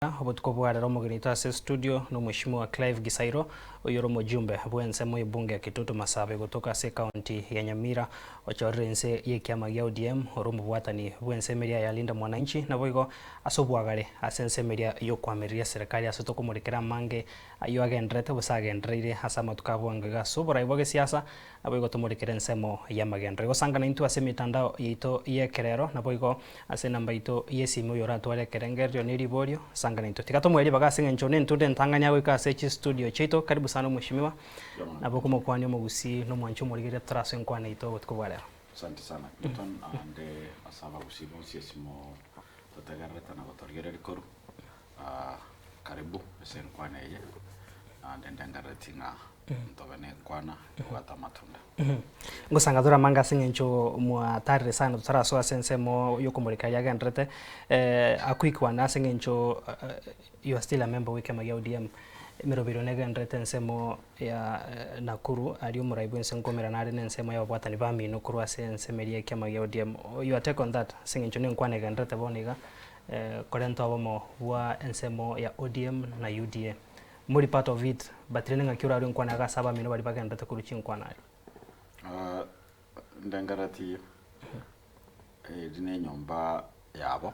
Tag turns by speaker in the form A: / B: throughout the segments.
A: Obotuko bwa rero omogeni oito ase estudio nomweshimiwa Clive Gisairo, oyio ore omojumbe bw'ensemo y'ebunge ya Kitutu Masabe gotoka ase ecounty ya Nyamira, ochorire inse y'ekiama gia ODM ore omobwatani bw'ensemo eria ya Linda Mwananchi naboigo ase obwagare ase ensemo eria y'okoamereria eserekari ase tokomorekera amange ayio agenderete gose agendereire ase amatuko a bwango iga ase oborai bwa gesiasa Naboigo tomorekere ensemo y'amagenderero. Gosangana intwe ase emetandao yaito y'ekerero, naboigo ase enamba yaito y'esimi oyoratware ekerengererio ne riborio, sangana intwe. Tiga tomoe ribaga ase eng'encho nentunda entang'ani agoika ase chistudio chiaito. Karibu sana omweshimiwa. Nabo okomokwania omogusii na omwanchi omorigereria totarasoe enkwana yaito obotuko bwa rero.
B: Asante sana Clinton naende ase abagusii bonsi esimo totegererete na gotorigereria korwa karibu ase enkwana eye naende ndengerereti ng'a Ntobe nenkwana ebwate amatunda.
A: Ngosanga tore amange ase eng'encho mwatarire sana totarasoa ase ensemo yokomoreka aria agenderete a quick one ase eng'encho you are still a member bwa ekiama gia ODM emeroberi one egenderete ensemo ya Nakuru aria omorai bwa ense nkomerana are na ensemo ya ababwatani bamino korwa ase ensemo eria ya ekiama gia ODM your take on that ase eng'encho ne enkwana egenderete bono iga korenta obomo bwa ensemo ya ODM na UDA. Mori part of it but rende ng'aki orarue nkwane iga ase abamino baria bagenderete korwa chinkwana aria.
B: Ndengereti eri ne enyomba yabo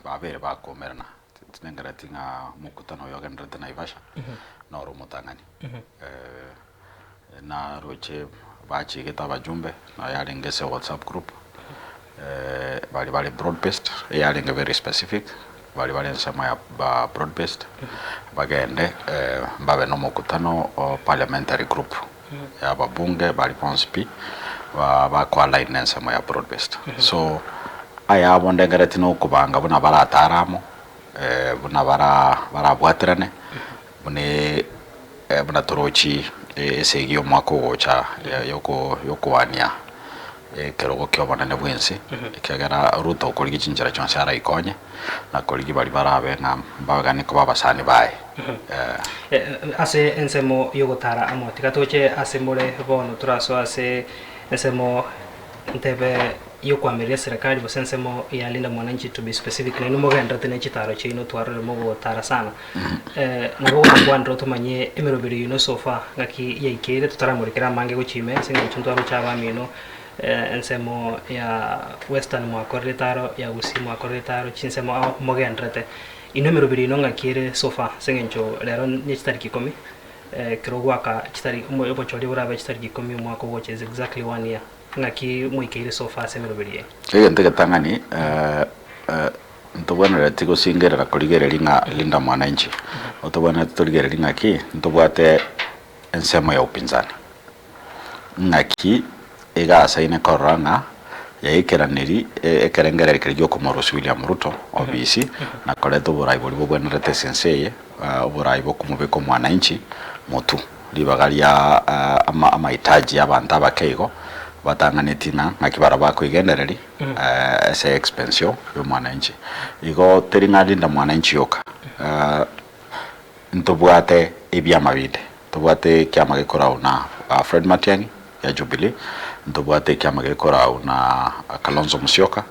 B: babere bakomerana tindengereti ng'a omokutano oyo ogenderete Naivasha noro omotang'ani naroche bachigete abajumbe nonye yarenge ase whatsapp group baria bare broad based eyarenge very specific baria bare ensemo ya ba broad based bagende mbabe na omokutano o parliamentary group ya ababunge baria bonsi pi ba bako align na ensemo ya broad based. So ayabo ndengereti na okobanga buna baratare amo buna bara barabwaterane buna Buna torochi esegi y'omwaka ogocha y'okoania ekerogo ki'obonene bw'ense, ekiagera Ruto okorigia chinchera chionsi araikonye, na korigia baria barabe ng'a mbaganie koba abasani baye.
A: Ase ensemo y'ogotara amo, tiga toche ase more bono torasoe ase ensemo ntebe y'okoamereria eserekari gose ensemo ya Linda Mwananchi to be specific, nainwe mogendererete ne chitaro chiaino twarorire mogotara sana. Nabo ogotokwanera otomanye emeroberi yaino so far ng'aki yaikeire totaramorikera amange gochia ime ase eng'encho ntwaroche abamino ensemo ya Western mwakorire etaro, ya Gusii mwakorire etaro, chinsemo ao mogendererete. Inwe emeroberi yaino ng'aki ere so far ase eng'encho rero ne chitariki ikomi ekero goaka chitariki obochori borabe chitariki ikomi omwaka ogocha is exactly one year. Ng'aki mwaikeire so far ase emeroberi yaino?
B: Egento egetang'ani ntobwenereti gosingerera korigereria ng'a Linda Mwananchi, otobwenerete torigererie ng'aki ntobwate ensemo ya upinzani. Ng'aki egasaine korora ng'a yaikeraniri ekerengererio keria giokomorusia William Ruto obisi na koreta oborai boria bobwenerete ase ense eye, oborai bokomobeka omwananchi motu. Ribaga ria amahitaji y'abanto abake igo batang'aneti ng'a ng'aki barabwo bakoigendereria ase expense yo y'omwananchi. Igo teri ng'a linda mwananchi yoka, ntobwate ebiama binde, ntobwate ekiama gekorau na Fred Matiang'i ya Jubilee, ntobwate ekiama gekorau na Kalonzo Musyoka,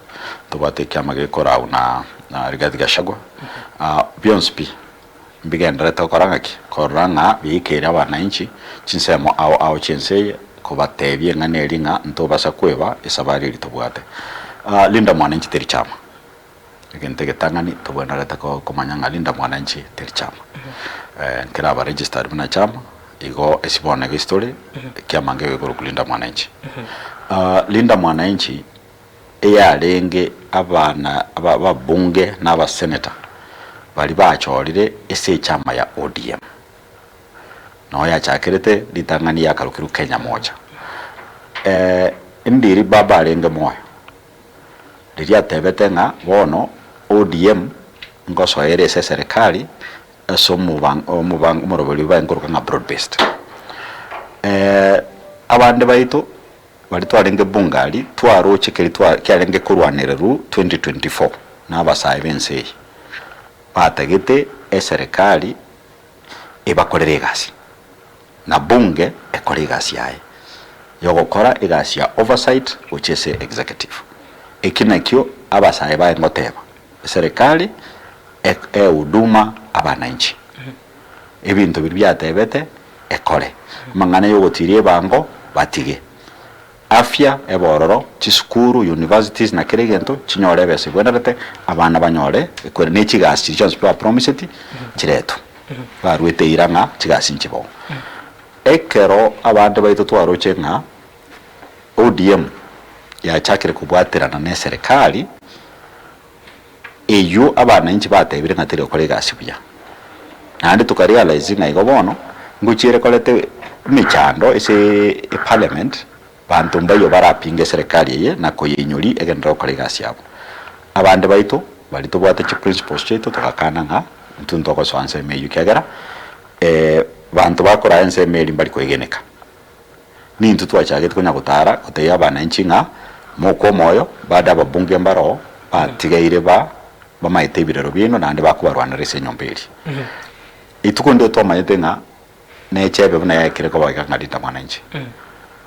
B: ntobwate ekiama gekorau na Rigathi Gachagua, bionsi pi. Mbigendererete gokora ng'aki? Korora ng'a biikeire abanainchi chinsemo ao ao chi'ense eye, kobatebia eng'ana eria ng'a ntobasa kweba esabari eria tobwate. Linda mwananchi teri chama. Egento egetang'ani tobwenerete komanya ng'a Linda mwananchi teri chama. Nkeraba registered buna chama, igo ase bono iga ase tore, ekiama nkebe gekorokwa Linda mwananchi. Linda mwananchi eyarenge abana ababunge na abaseneta baria bachorire ase echama ya ODM. Noo yachakerete ritang'ani yakarokirwe Kenya Moja. Ndiri baba arenge moyo, riria atebete ng'a bono ODM ngosoere ase eserekari ase omoroberi baye nkoroka ng'a broad based. Abande baito. Baria twarenge bunge aria twaroche keria twa kiarenge korwanererwa 2024 na abasae b'ense eye, batagete eserekari ebakorere egasi, na bunge ekore egasi yaye yogokora egasi ya oversight gochia ase executive. Eki nakio abasae baye ngoteba, eserekari. Ehuduma abananchi. Ebinto biria biatebete ekore. Amang'ana yogotiria ebango batige. Afya ebe ororo, chisukuru, universities na kera egento chinyore ebesa ebwenerete, abana banyore ekwere ne chigasi chiria chionsi pi bapromiseti chiretwe. Baruete eira ng'a chigasi nchibao. Ekero abande baito twaroche ng'a ODM yachakire kobwaterana ne eserekari, eyio abananchi batebire ng'a teri gokora egasi buya. Naende toka realize ng'a igo bono, ngochia ere koreta emechando ase eparliament, banto mbaiyo barapinge eserekari eye na koyeinyoria egenderere gokora egasi yabo. Abande baito, baria tobwate chiprinciples chiaito togakana ng'a intwe ntogosoa ensemo eyio ekiagera banto bakoraa ensemo eria mbari koegeneka. Nintwe twachagete konya gotara gotebia abananchi ng'a mokwe omoyo, bado ababunge mbaroo batigaire ba bamaete ebirero biaino naende bakobarwanera ase enyomba eria. Rituko ndire twamanyete ng'a nechebe buna yaikire koba iga ng'a Linda Mwananchi.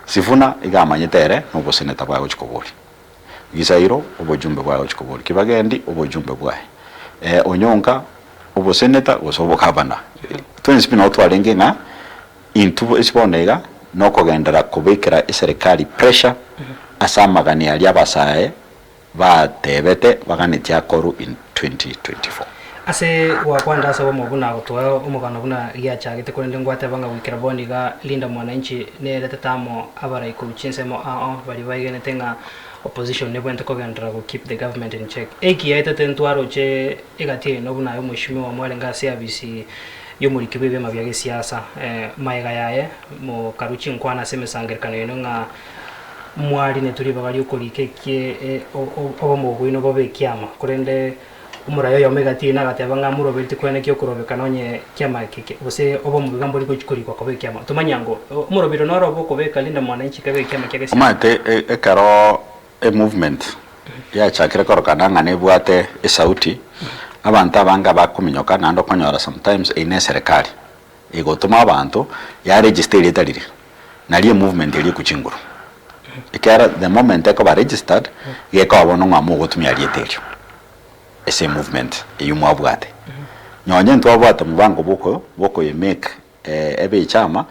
B: Sifuna iga amanyete ere noboseneta bwaye gochia koboria. Gisairo obojumbe bwaye gochia koboria. Kibagendi obojumbe bwaye. Onyonka oboseneta gose obogavana. Twensi pi nabo twarenge ng'a Intwe ase bono iga nokogenderera kobekera eserekari pressure ase amagani aria abasae batebete baganetie akorwe in 2024.
A: Ase gwakwanire ase obomo buna gotoa omogano buna giachagete korende ngwateba ng'a goikera bono iga Linda Mwananchi neretete amo abarai korwa chinsemo ao baria baegenete ng'a opposition nebwenerete kogenderera go keep the government in check. Eki yaetete ntwaroche egati yaino buna aye omweshimiwa mwarenge ase abisi y'omoriki bw'ebiama bia gesiasa. Magega yaye mokarua chinkwana ase emesangererekano yaino ng'a mwarinetwe ribaga ri'okorika ekie obomo bwaino bobe ekiama. Korende omorai oyomo egati yaino agateba ng'a moroberetie kwene ki okorobekana onye kiama eke gose obomo iga mbori gochia korikwa koba ekiama. Tomanya ngo omoroberi noro obe okobeka Linda Mwananchi kebe ekiama kia gesiasa.
B: Omanyete ekero Emovement yachakire korokana ng'a nebwate esauti, abanto abange abakominyoka naende okonyora sometimes eyio ne eserekari egotoma abanto ya register erieta riria, nario emovement eria ekochia igoro. Ekiagera the moment ekoba registered, gekoba bono ng'a mogotumia rieta erio ase emovement eyio mwabwate. Nonye ntwabwate omobango bwa okoyemake ebe echama,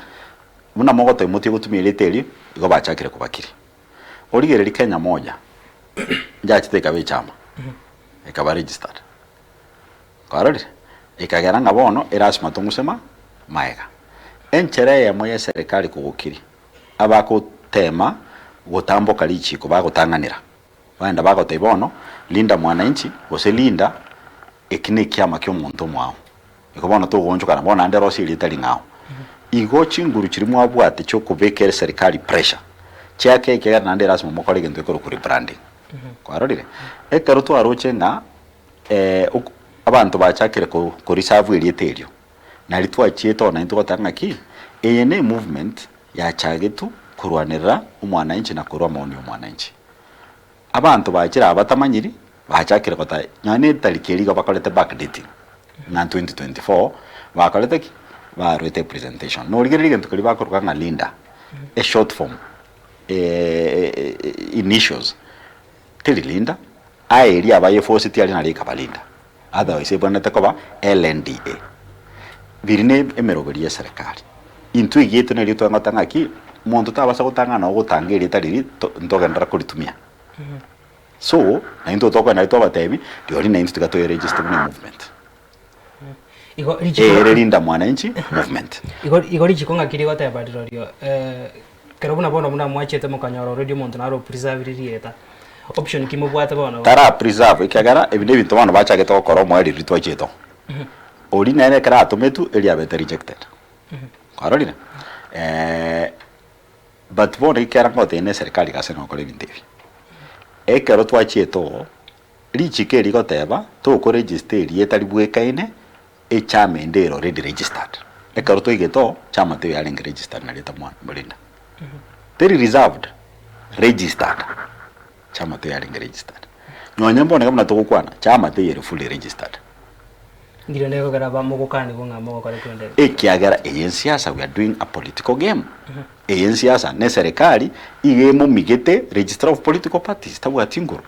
B: buna mogoteba motige gotumia erieta erio, igo bachakire kobakiria. Origererie Kenya moja njachete ekaba echama, ekaba registered. Kwarorire? Ekagera ng'a bono erasima tong'usema maega. Enchera eyemo ya eserekari kogokiri, abagotema gotamboka richiko bagotang'anera, bagenda bagotebia bono linda mwananchi gose linda eki na ekiama kia omonto omwao. Igo bono togoonchokana bono naende rosia erieta ring'ao. Igo chinguru chiria mwabwate chiokobekera eserikari pressure, chiake ekiagera naende erasima mokore egento gekorokwa rebranding. Kwarorire? Ekero twaroche ng'a ok abanto bachakire ko koreserve erieta erio, nari twachiete oo naintwe goteba ng'aki, eye ne emovement yachagetwe korwanerera omwananchi na korwa amaoni ya omwananchi. Abanto bachire aba batamanyiri, bachakire goteba nonya ne etariki eria igo bakorete backdating, ng'a 2024 bakorete ki? Baruete epresentation. Norigereria egento keria bakoroka ng'a Linda, a short form, initials, teri Linda, aye eria abayeforceti aria nario ekaba Linda, otherwise ebwenerete koba LNDA. Biri ne emeroberi ya eserekari. Intwe egiaito nerio twang'ota ng'aki, monto tabasa gotang'ana noo gotanga erieta riria to ntogenderera koritumia. So, naintwe tokogenda nario twabatebi, rirorio naintwe tiga toeregister buna emovement.
A: Igo richiko
B: Ere Linda Mwananchi movement.
A: Igo igo richiko ng'aki rigoteba rirorio ekero buna bono buna mwachete mokanyora already omonto naro opreservire rieta, option ki mobwate bono?
B: Tara preserve ekiagera ebi nebinto bono bachagete gokora omoerio riria twachete oo. Oria nere ekero atometwe erio abete rejected. Kwarorire? But bono ekero ngotebia na eserikari gase nokora ebinto ebi, ekero twachiete oo, richiko eri rigoteba toko register erieta ribwekaine echama ende ere already registered. Ekero twaigete oo, chama teiyo yarenge registered na rieta mwa Linda. Teri reserved, registered. Chama teiyo yarenge registered. Nonye mbono iga buna togokwana, chama teiyo ere fully registered.
A: Ngire negokera ba mogokanigwa ng'a mogokora ekwendero.
B: Ekiagera eye ensiasa we are doing a political game. Eye ensiasa ne eserekari iga emomigete registrar of political parties tabwati nguru.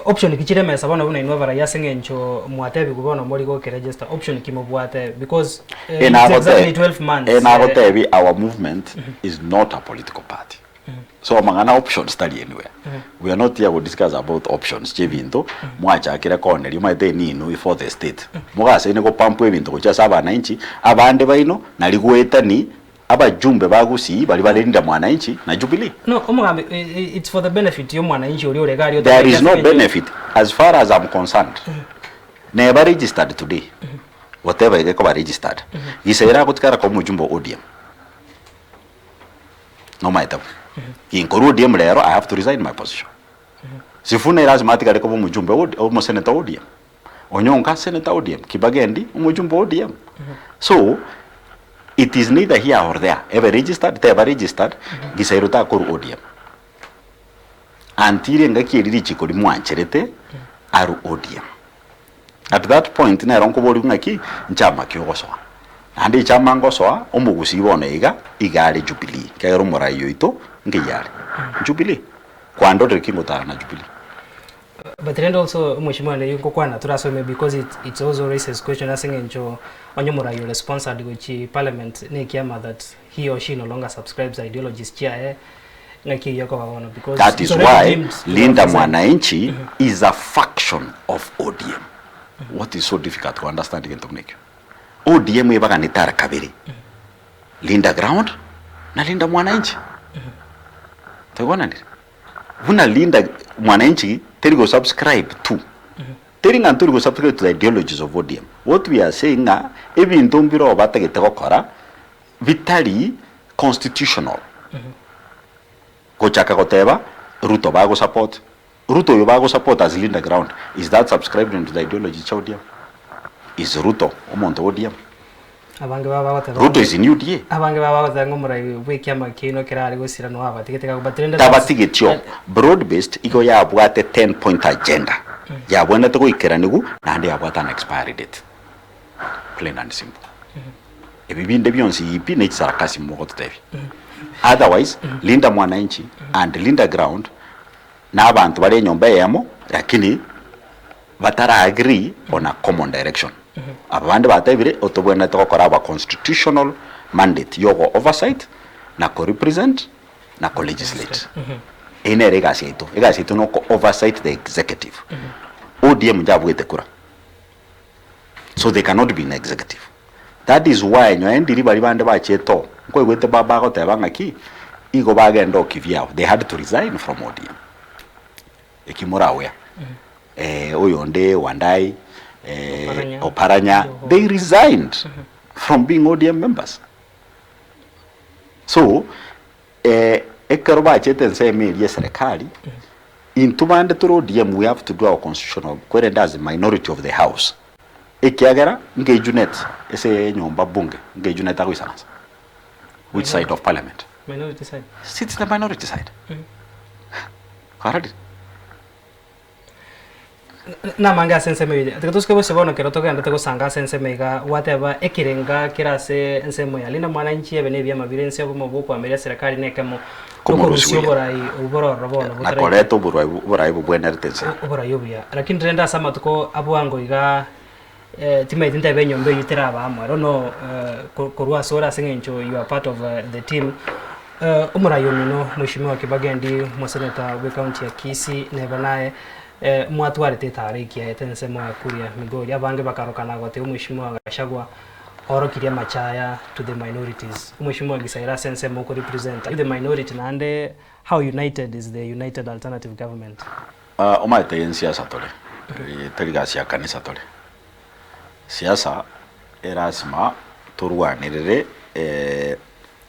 A: Option ki chire mesa bono buna inwe abarai ase eng'encho mwatebigwe bono mori gokeregister option ki mobwate because eh, it's exactly 12 months.
B: Eh nagotebi our movement is not a political party so amang'ana options tari anywhere we are not here go discuss about options chia ebinto mwachakire koneria omanyete ninwe for the state mogasaine gopampwa ebinto gochia ase abananchi abande baino nari goetani Abajumbe ba Gusii baria bare Linda Mwananchi na Jubilee.
A: No, omogambi, it's for the benefit ya omwananchi oria ore iga aria
B: There
A: otabwati
B: is
A: ase
B: no
A: eng'encho.
B: benefit as far as I'm concerned. Neba registered today, whatever iga ekoba registered, gisa ere agotigara koba omojumbe o ODM. Nomaete bo. Ginkorwa ODM rero, I have to resign my position. Sifuna erasima atigare koba omojumbe o omosenator o ODM. Onyonka senator ODM, Kibagendi omojumbe o ODM. So, it is neither here or there, ebe registered teba registered, Gisairo takorwa ODM. Until engaki eria richiko rimwancherete arwe ODM. At that point nero nkoboria ng'aki nchama ki ogosoa. Naende echama ngosoa omogusii bono iga, iga are Jubilee, ekiagera omorai oito nkeyia are Jubilee. Kwandorire ki ngotara na Jubilee?
A: But rende also omweshimiwa nere nkokwana torasome because it, it's also raises question ase eng'encho onye omorai ore sponsored gochi parliament na ekiama that he or she no longer subscribes ideologies chiaye ng'aki eyio ekoba bono because
B: That
A: it's
B: is
A: already
B: why
A: deemed to
B: Linda
A: have resigned.
B: Mwananchi is a faction of ODM. What is so difficult to understand gento buna ekio? ODM ebaganete ara kabere, Linda Ground na Linda Mwananchi. Twaigwananire? Buna Linda Mwananchi teri go subscribe to, teri ng'a ntori go subscribe to the ideologies of ODM. What we are saying ng'a ebinto mbiroo batagete gokora bitari constitutional. Gochaka goteba Ruto bago support, Ruto oyo bago support as Linda Ground, is that subscribing to the ideologies chia ODM? Is Ruto omonto o ODM?
A: Abange babo bagoteba
B: Ruto is in UDA.
A: Abange babo bagoteba ng'a omorai bw'ekiama kiaino kere are gosira noe abatigete gako but rende that's
B: Tabatigeti oo. Broad based igo yabwate 10 point agenda yabwenerete goikeranigwa naende yabwate an expiry date. Plain and simple. Ebi binde bionsi ipi ne chisarakasi mogototebia. Otherwise, Linda Mwananchi and Linda Ground na abanto bare enyomba eyemo lakini batara agree on a common direction. Aba bande batebire otobwenerete gokora our constitutional mandate yogo oversight na ko represent na ko legislate. Eyio nere egasi yaito, egasi yaito noko oversight the executive. ODM njabuete kura so they cannot be in executive. That is why nyoe ndiri baria bande bachete oo, nkoigwete baba agoteba ng'aki igo bagenda oo kivyao, they had to resign from ODM. Eki morawea eh, oyonde Wandai eh,
A: Oparanya.
B: Oparanya,
A: Joho.
B: they resigned from being ODM members. So eh, ekero bachete ensemo eria eserekari intwe bande tore ODM we have to do our constitutional kwerende as a minority of the house ekiagera nge Junet ase enyomba bunge nge Junet agoisaransa which side of parliament
A: Minority side.
B: sits the minority side Kwarorire?
A: Namange ase ensemo eye. Tiga tosuke bosio bono ekero togenderete gosanga ase ensemo iga, gwateba ekerenga kere ase ensemo ya Linda Mwananchi ebe nebiama bire inse obomo bw'okoameria serikali nekemo
B: Komorusia
A: nokorusia
B: obuya.
A: oborai obwo bororo bono
B: Na
A: botaraika
B: koreta oborai oborai bobwenerete ense.
A: oborai obuya. Lakini rende ase amatuko a bwango iga timaeti ntebe enyomba eywo teraba amo, I don't know korwa ase ore ase eng'encho you are part of the team. Omorai omino Mheshimiwa Kibagendi omoseneta bwe county ya Kisii neba naye mwatwarete etaara ekiaete ensemo ya Kuria Migori abange bakarokana goteba Mheshimiwa Gachagua oorokirie amachaya to the minorities. Mheshimiwa Gisaira ase ensemo oko represent the minority naende how united is the united alternative government?
B: Omanyete eye nsiasa tore, tari gasi ya kanisa tore. Siasa erasima torwanerere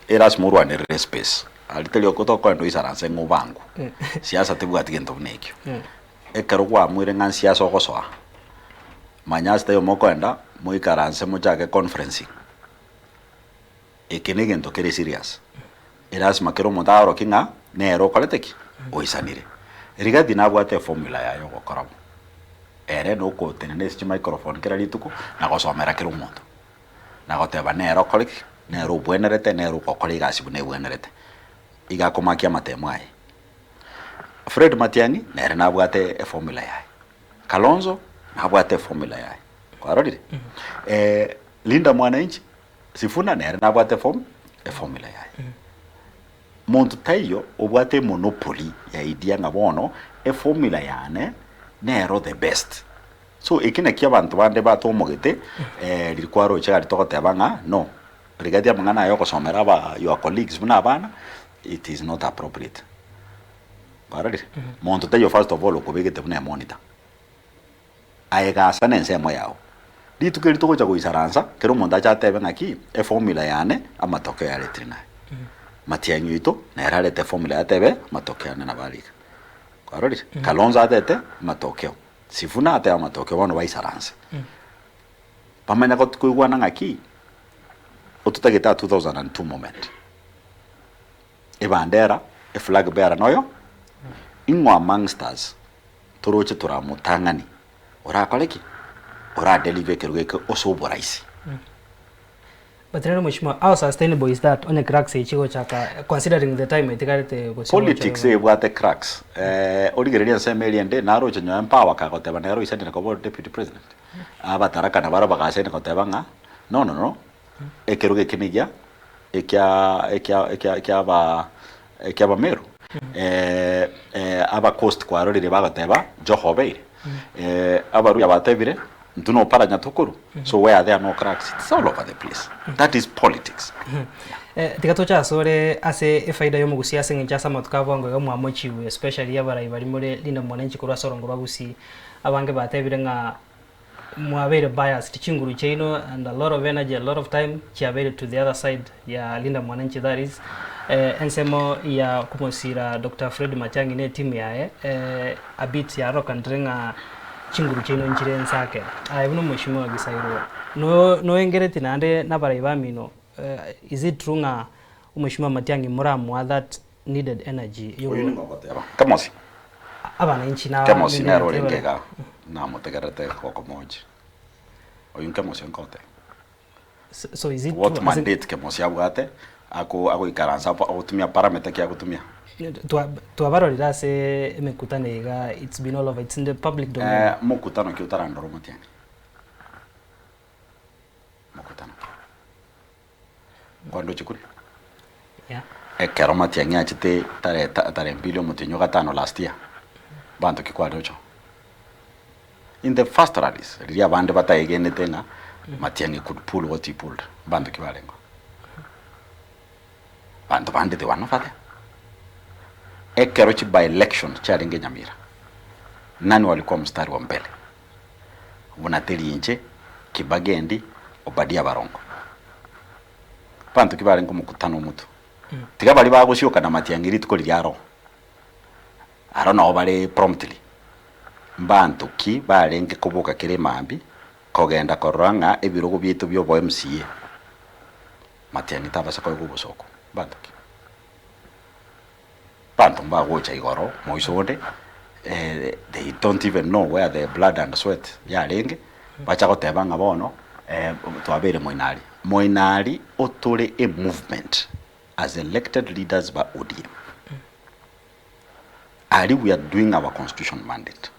B: erasima orwanerere espace. Aria tari oko tokoenda oisaranse ng'a obangwe. Siasa tebwati gento buna ekio. Ekero kwaamwire ng'a nsiasa ogosoa, manya ase taiyo mokoenda, moikaranse mochake conferencing. Eke negento kere serious. Erasima kera omonto aorokie ng'a nere okorete ki? Oisanire. Rigathi nabwate eformula yaye ogokora bo. Ere nokotenena ase chimicrophone kera rituko na gosomera kera omonto. Na goteba nere okore ki? Nere obwenerete, nere ogokora egasi buna ebwenerete. Iga akomakia amatemo aye. Fred Matiang'i nere nabwate eformula yaye, Kalonzo nabwate eformula yaye, kwarorire? Linda Mwananchi Sifuna nere nabwate eform eformula yaye. Monto taiyo obwate emonopoly ya idea ng'a bono eformula yane nero the best. So eki nakio abanto bande batomogete riria kwaroche gari togoteba ng'a no, rigatia amang'ana aya ogosomera aba your colleagues buna abana, it is not appropriate. Kwarorire? Monto taiyo first of all okobegete buna emonitor. Aye gasa nensemo yao. Rituko eri togocha goisaransa, kera omonto ache atebe ng'aki, eformula yane amatokeo yaretire naye. Matiang'i oito nere arete eformula yaye atebe amatokeo ane nabo are iga. Kwarorire? Kalonzo atete amatokeo, Sifuna atebe amatokeo bono baisaranse. Bamanya got koigwana ng'aki, ototagete a 2002 moment. Ebandera, eflag bearer noyo, ing'o amongst us toroche toramotang'ani orakore ki? Oradeliver ekerogo eke ase oboraisi.
A: But rero mheshimiwa, how sustainable is that onye cracks echi chigochaka considering the time etigarete gose
B: Politics ebwate cracks. Origererie ensemo eria ende naroche nyowe Mpawa kagoteba nere oisanire koba deputy president. Abataraka nabaro bagasaina goteba ng'a no no no ekerogo eke negia ekia ekia ekia ekiaba ekiabameru aba coast kwarorire bagoteba Joho obeire abaruya batebire intwe noparanya tokorwa so where there no cracks it's all over the place that is politics.
A: Tiga toche asore ase efaida y'omogusia ase eng'encho ase amatuko a bwango iga mwamochigwe especially abarai baria more Linda Mwananchi korwa ase orongo rwa Gusii abange batebire ng'a Mwabeire biased chinguru chiaino and a lot of energy a lot of time chiabeire to the other side ya Linda Mwananchi that is ensemo ya komosira Doctor Fred Matiang'i ne team yaye a bit yarokanire ng'a chinguru chiaino nchire ensake. Aye buna omweshimiwa Gisairo no noengereti naende nabarai bamino is it true ng'a omweshimiwa Matiang'i moramoa that needed energy
B: Oyo yogo nigo ogoteba, Kemosi.
A: Abananchi na
B: Kemosi nere orenge igaa, namotegererete gokomochia. Oyio nkemosi nkoteba.
A: So is it
B: What
A: true? Ase-
B: mandate Kemosi abwate ako agoikaransa apo agotumia parameter ki agotumia?
A: Twa- twabarorire ase emekutano iga it's been all over it's in the public domain.
B: Eh, mokutano ki otarandora omotiang'i? Mokutano ki? Kwandoche kure?
A: Yeah.
B: Ekero Matiang'i achete tarehe ta tarehe mbili omotienyi o gatano last year, banto ki kware ocho? In the first rallies, riria abande bataegenete ng'a Matiang'i could pull what he pulled, mbanto ki barengeo? Banto bande they were never there. Ekero chi by election chiarenge Nyamira, nani walikuwa mstari wa mbele? Buna teri inche, Kibagendi, Obadia barongo. Banto ki barenge omokutano omotu? Tiga baria bagosioka na matiang'i rituko riria aro. Aro nao bare promptly. Mbanto ki barenge koboka kera emambia kogenda korora ng'a ebirogo biaito bia obo MCA matiang'i tabasa koegwa obosooku? Mbanto ki? Banto mbagocha igoro moiso onde they don't even know where the blood and sweat yarenge, bacha goteba ng'a bono twabeire moinari. Moinari otore a movement as elected leaders ba ODM. Aria we are doing our constitution mandate.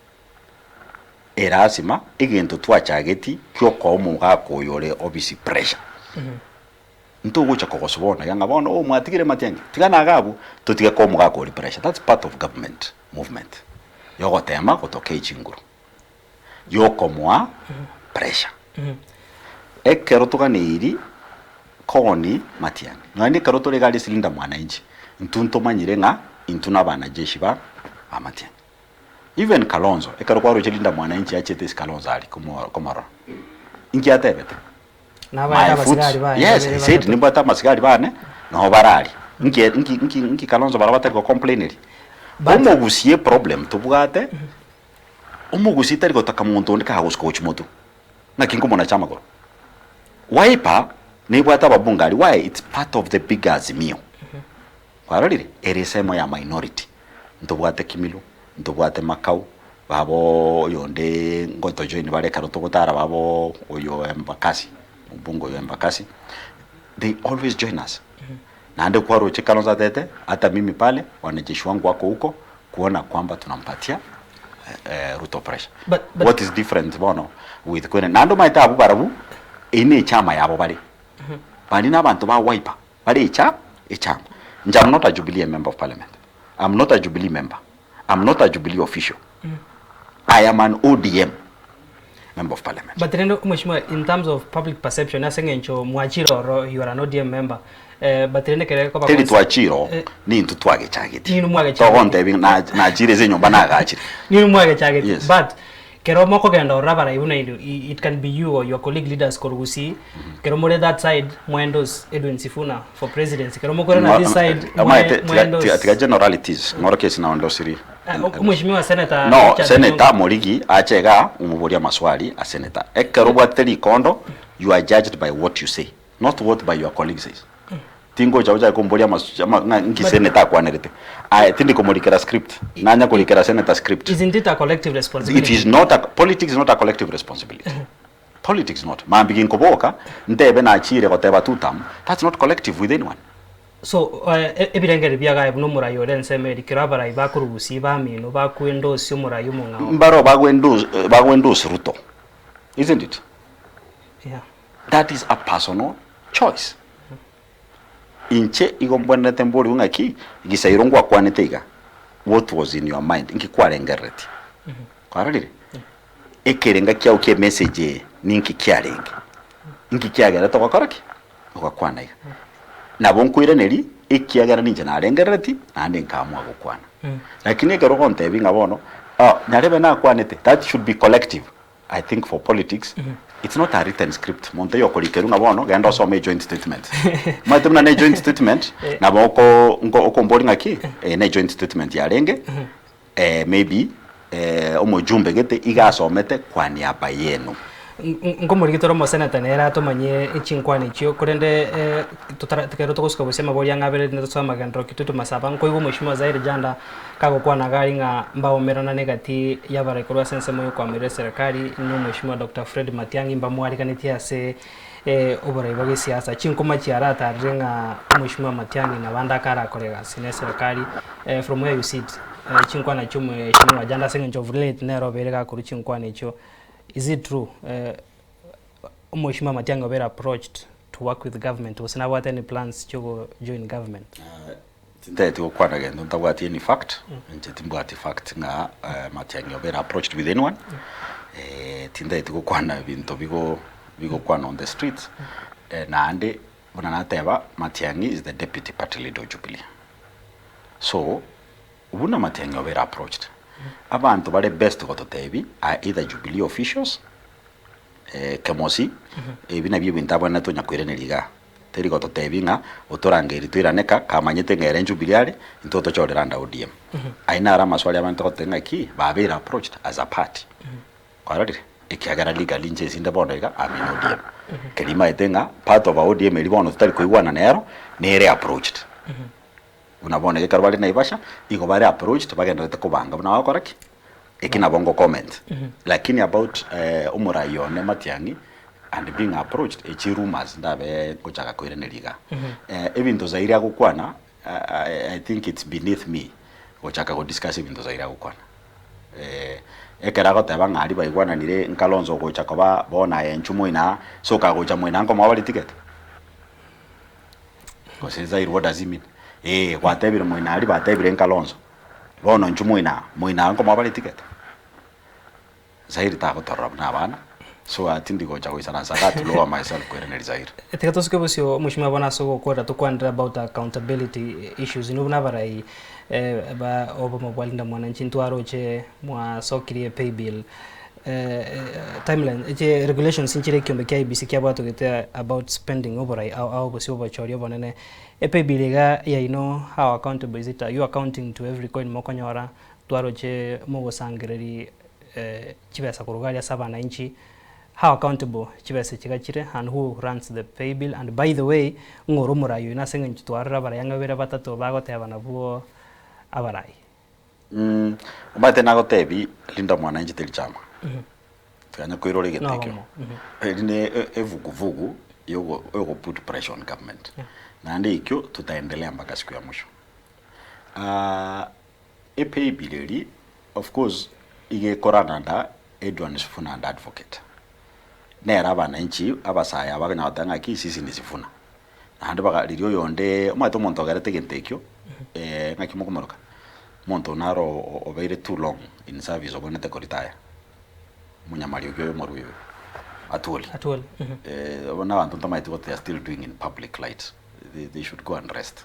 B: Erasima egento twachageti kiokoa omogaka oyo ore obisi pressure. Ntogocha kogosoa bono iga ng'a bono oh mwatigire matiang'i, tiga naga abwo, totige koa omogaka oria pressure, that's part of government movement yogotema gotokei chinguru, yokomoa pressure. Ekero toganeiri koni matiang'i, nonya ekero tore iga aria ase Linda Mwananchi, intwe ntomanyire ng'a intwe na abanajeshi ba matiang'i. Even Kalonzo, ekero kwaroche Linda Mwananchi achete ase Kalonzo aria komo komorora, inki atebete?
A: Nabaete
B: My foot,
A: abasigari baye
B: yes,
A: babere
B: he said
A: batato.
B: nimbwate amasigari bane noo bare aria. Nki nki nki nki Kalonzo barabwo batari gocomplaineria?
A: But-
B: Omogusie eproblem tobwate, omogusie tari gotaka monto onde kagosuka gochia motwe, ng'aki nkomonacha amagoro. Wiper nebwate ababunge aria, why? It's part of the big azimio. Kwarorire? Ere esemo ya minority. Ntobwate Kimilu, ntobwate Makau, babo oyonde ngotojoin bare ekero togotara babo oyo Embakasi, omobunge oyo Embakasi, they always join us. Naende kwaroche Kalonzo atete, hata mimi pale, wanajeshi wangu wako huko, kuona kwamba tunampatia Ruto pressure.
A: But, but,
B: What is different bono with kwene naende omanyete abwo barabwo eyio ne echama yabo bare baria na abanto ba Wiper bare echa echama. Inche am not a Jubilee member of parliament, am not a Jubilee member, am not a Jubilee official, I am an ODM member of parliament.
A: But rende mheshimiwa in terms of public perception ase eng'encho mwachire ororo you are an ODM member eh, but rende kere koba
B: Teri twachire oo,
A: Eh.
B: nintwe twagechagetie.
A: Ninwe mwagechagetie.
B: Togontebi ng'a na- nachire ase enyomba nagachire.
A: Ninwe mwagechagetie
B: Yes.
A: but kero mokogenda ororo abarai buna inwe it can be you or your colleague leaders korwa Gusii kero more that side mwaendorse Edwin Sifuna for presidency kero mokorana this side
B: Omanyete, tiga-
A: mwaendorse
B: tiga tiga generalities, ng'orokia ase naondosiri.
A: Omweshimiwa Senator
B: No,
A: Richard
B: Senator
A: Onyonka.
B: Morigi ache igaa omoborie amaswali a Senator. Ekero obwatete rikondo, you are judged by what you say, not what by your colleague says. Tingocha ochake komboria amas ama ng'a nki
A: But-
B: Senator akwanerete. Aye tindi komorikera script, nanya korikera Senator script.
A: Isn't it a collective
B: It
A: responsibility?
B: is not a, politics is not a collective responsibility. Politics not. Mambia ginkoboka, ntebe nachire goteba tutam, that's not collective with anyone.
A: So ebirengererio biagaye buna omorai ore ensemo eria, kero abarai bakorwa gusii bamino bakwendoosia omorai omong'ao.
B: Mbaro bagwendose bagwendose Ruto, isn't it?
A: Yeah.
B: That is a personal choice. Inche igo mbwenerete mborigwe ng'aki, gisairo ngwakwanete iga, what was in your mind, nki kwarengereretie? Kwarorire? Ekerenga kiao kia emessage eye ninki kiarenge? Inki kiagerete ogakora ki? Ogakwana iga. Nabo nkoiraneria, ekiagera ninche narengerereti, naende nkaamua gokwana. Lakini ekero ogontebia ng'a bono, ah, nyarebe nakwanete, that should be collective. I think for politics, it's not a written script. Monto oyo okorikerwa ng'a bono, genda osome ejoint statement. Omanyete buna ne joint statement, nabo oko nko okomboria ng'aki, eye ne joint statement yarenge, maybe omojumbe gete iga asomete kwa niaba yenu.
A: Nkomorigia tore omoseneta nere atomanyie chinkwana echio, korende totara ekero togosuka gose amabori ang'e abere rinde tosoe amagenderero ki toitwe masaba, nkoigwa omweshimiwa Zaire Janda kagokwana iga aria ng'a mbaomerana negati y'abarai korwa ase ensemo y'okoamerera eserekari na omweshimiwa Doctor Fred Matiang'i mbamwariganetie ase oborai bwa gesiasa. Chinkuma chiaratarire ng'a omweshimiwa Matiang'i nabande akarakore egasi na eserekari from where you sit chinkwana chi'omweshimiwa Janda ase eng'encho of late nere obeire gakorwa chinkwana echio. Is it true omweshimiwa Matiang'i obeire approached to work with government gose nabwate any plans chiogo join government?
B: Tintageti gokwana gento ntabwati any fact, inche timbwati fact ng'a Matiang'i obeire approached with anyone, tintageti gokwana ebinto bigo bigokwana on the streets, naende buna nateba Matiang'i is the deputy party leader o Jubilee. So, buna Matiang'i obeire approached, abanto bare best gototebia are either Jubilee officials, Kemosi, ebi nabio ebinto abwenerete onya koiraneria igaa. Teri gototebia ng'a otorangeiri toirane ka, kamanyete ng'a ere Jubilee are, intwe otochorere under ODM. Ayio naro amaswali abwenerete gototebia ng'aki, babeire approached as a party. Kwarorire? Ekiagera legally inche ase inde bono iga, I'm in ODM. Keria maete ng'a part of our ODM eria bono totari koigwana nero, nere approached. Buna bono iga ekero bare Naivasha, igo bare approached bagendererete kobanga buna bagokora ki? Eki nabo ngo comment. Lakini about omorai one Matiang'i and being approached, echi rumours ndabe ngochaka koiraneria igaa. Ebinto Zaire agokwana, I think it's beneath me gochaka go discuss ebinto Zaire agokwana. Ekero agoteba ng'a aria baigwananire nkalonzo ogocha koba bono aye inchuo moino aa, so kagocha moino aa nkomoa bare ticket? Gose Zaire what does he mean? Eeh gwatebire moino aria batebire nkalonzo, bono inchuo moino aa, moino aa nkomoa bare ticket? Zaire tagotorora buna abana, so aa tindi gocha goisaransa igaa to lower myself koiraneria Zaire.
A: Tiga tosuke bosio omweshimiwa bono ase ogokorera tokwanere about accountability issues inwe buna abarai ba obomo bwa Linda Mwananchi ntwaroche mwasokirie pay bill timeline eche regulations nchire ekiombe kia IEBC kiabwatogete about spending oborai ao ao gose obochori obonene epay bill iga yaino how accountable is it are you accounting to every coin mokonyora twaroche mogosangereri chibesa korwa iga aria ase abananchi how accountable chibesa echi iga chire and who runs the pay bill and by the way ng'o ore omorai oino ase eng'encho twarora abarai ang'e babere batato bagoteba nabwo abarai.
B: Omanyete nagotebi Linda Mwananchi teri chama. Tiganya koirora egento
A: No
B: ekio.
A: obomo.
B: Eri ne evuguvugu yogo yogo put pressure on government. Naende ekio tutaendelea mpaka siku ya mwisho. Epaybill eri of course iga ekorana nda Edwin Sifuna and advocate. Nere abananchi abasae aba bakonyara goteba ng'aki sisi ni Sifuna. Naende baga riria oyonde omanyete omonto ogerete egento ekio ng'aki mokomoroka? Omonto oyio naro obeire too long in service obwenerete ko retire, omonyamariogi oyo omorwio oyo, Atwoli.
A: Atwoli,
B: Bono abanto ntomanyeti what they are still doing in public light, they should go and rest.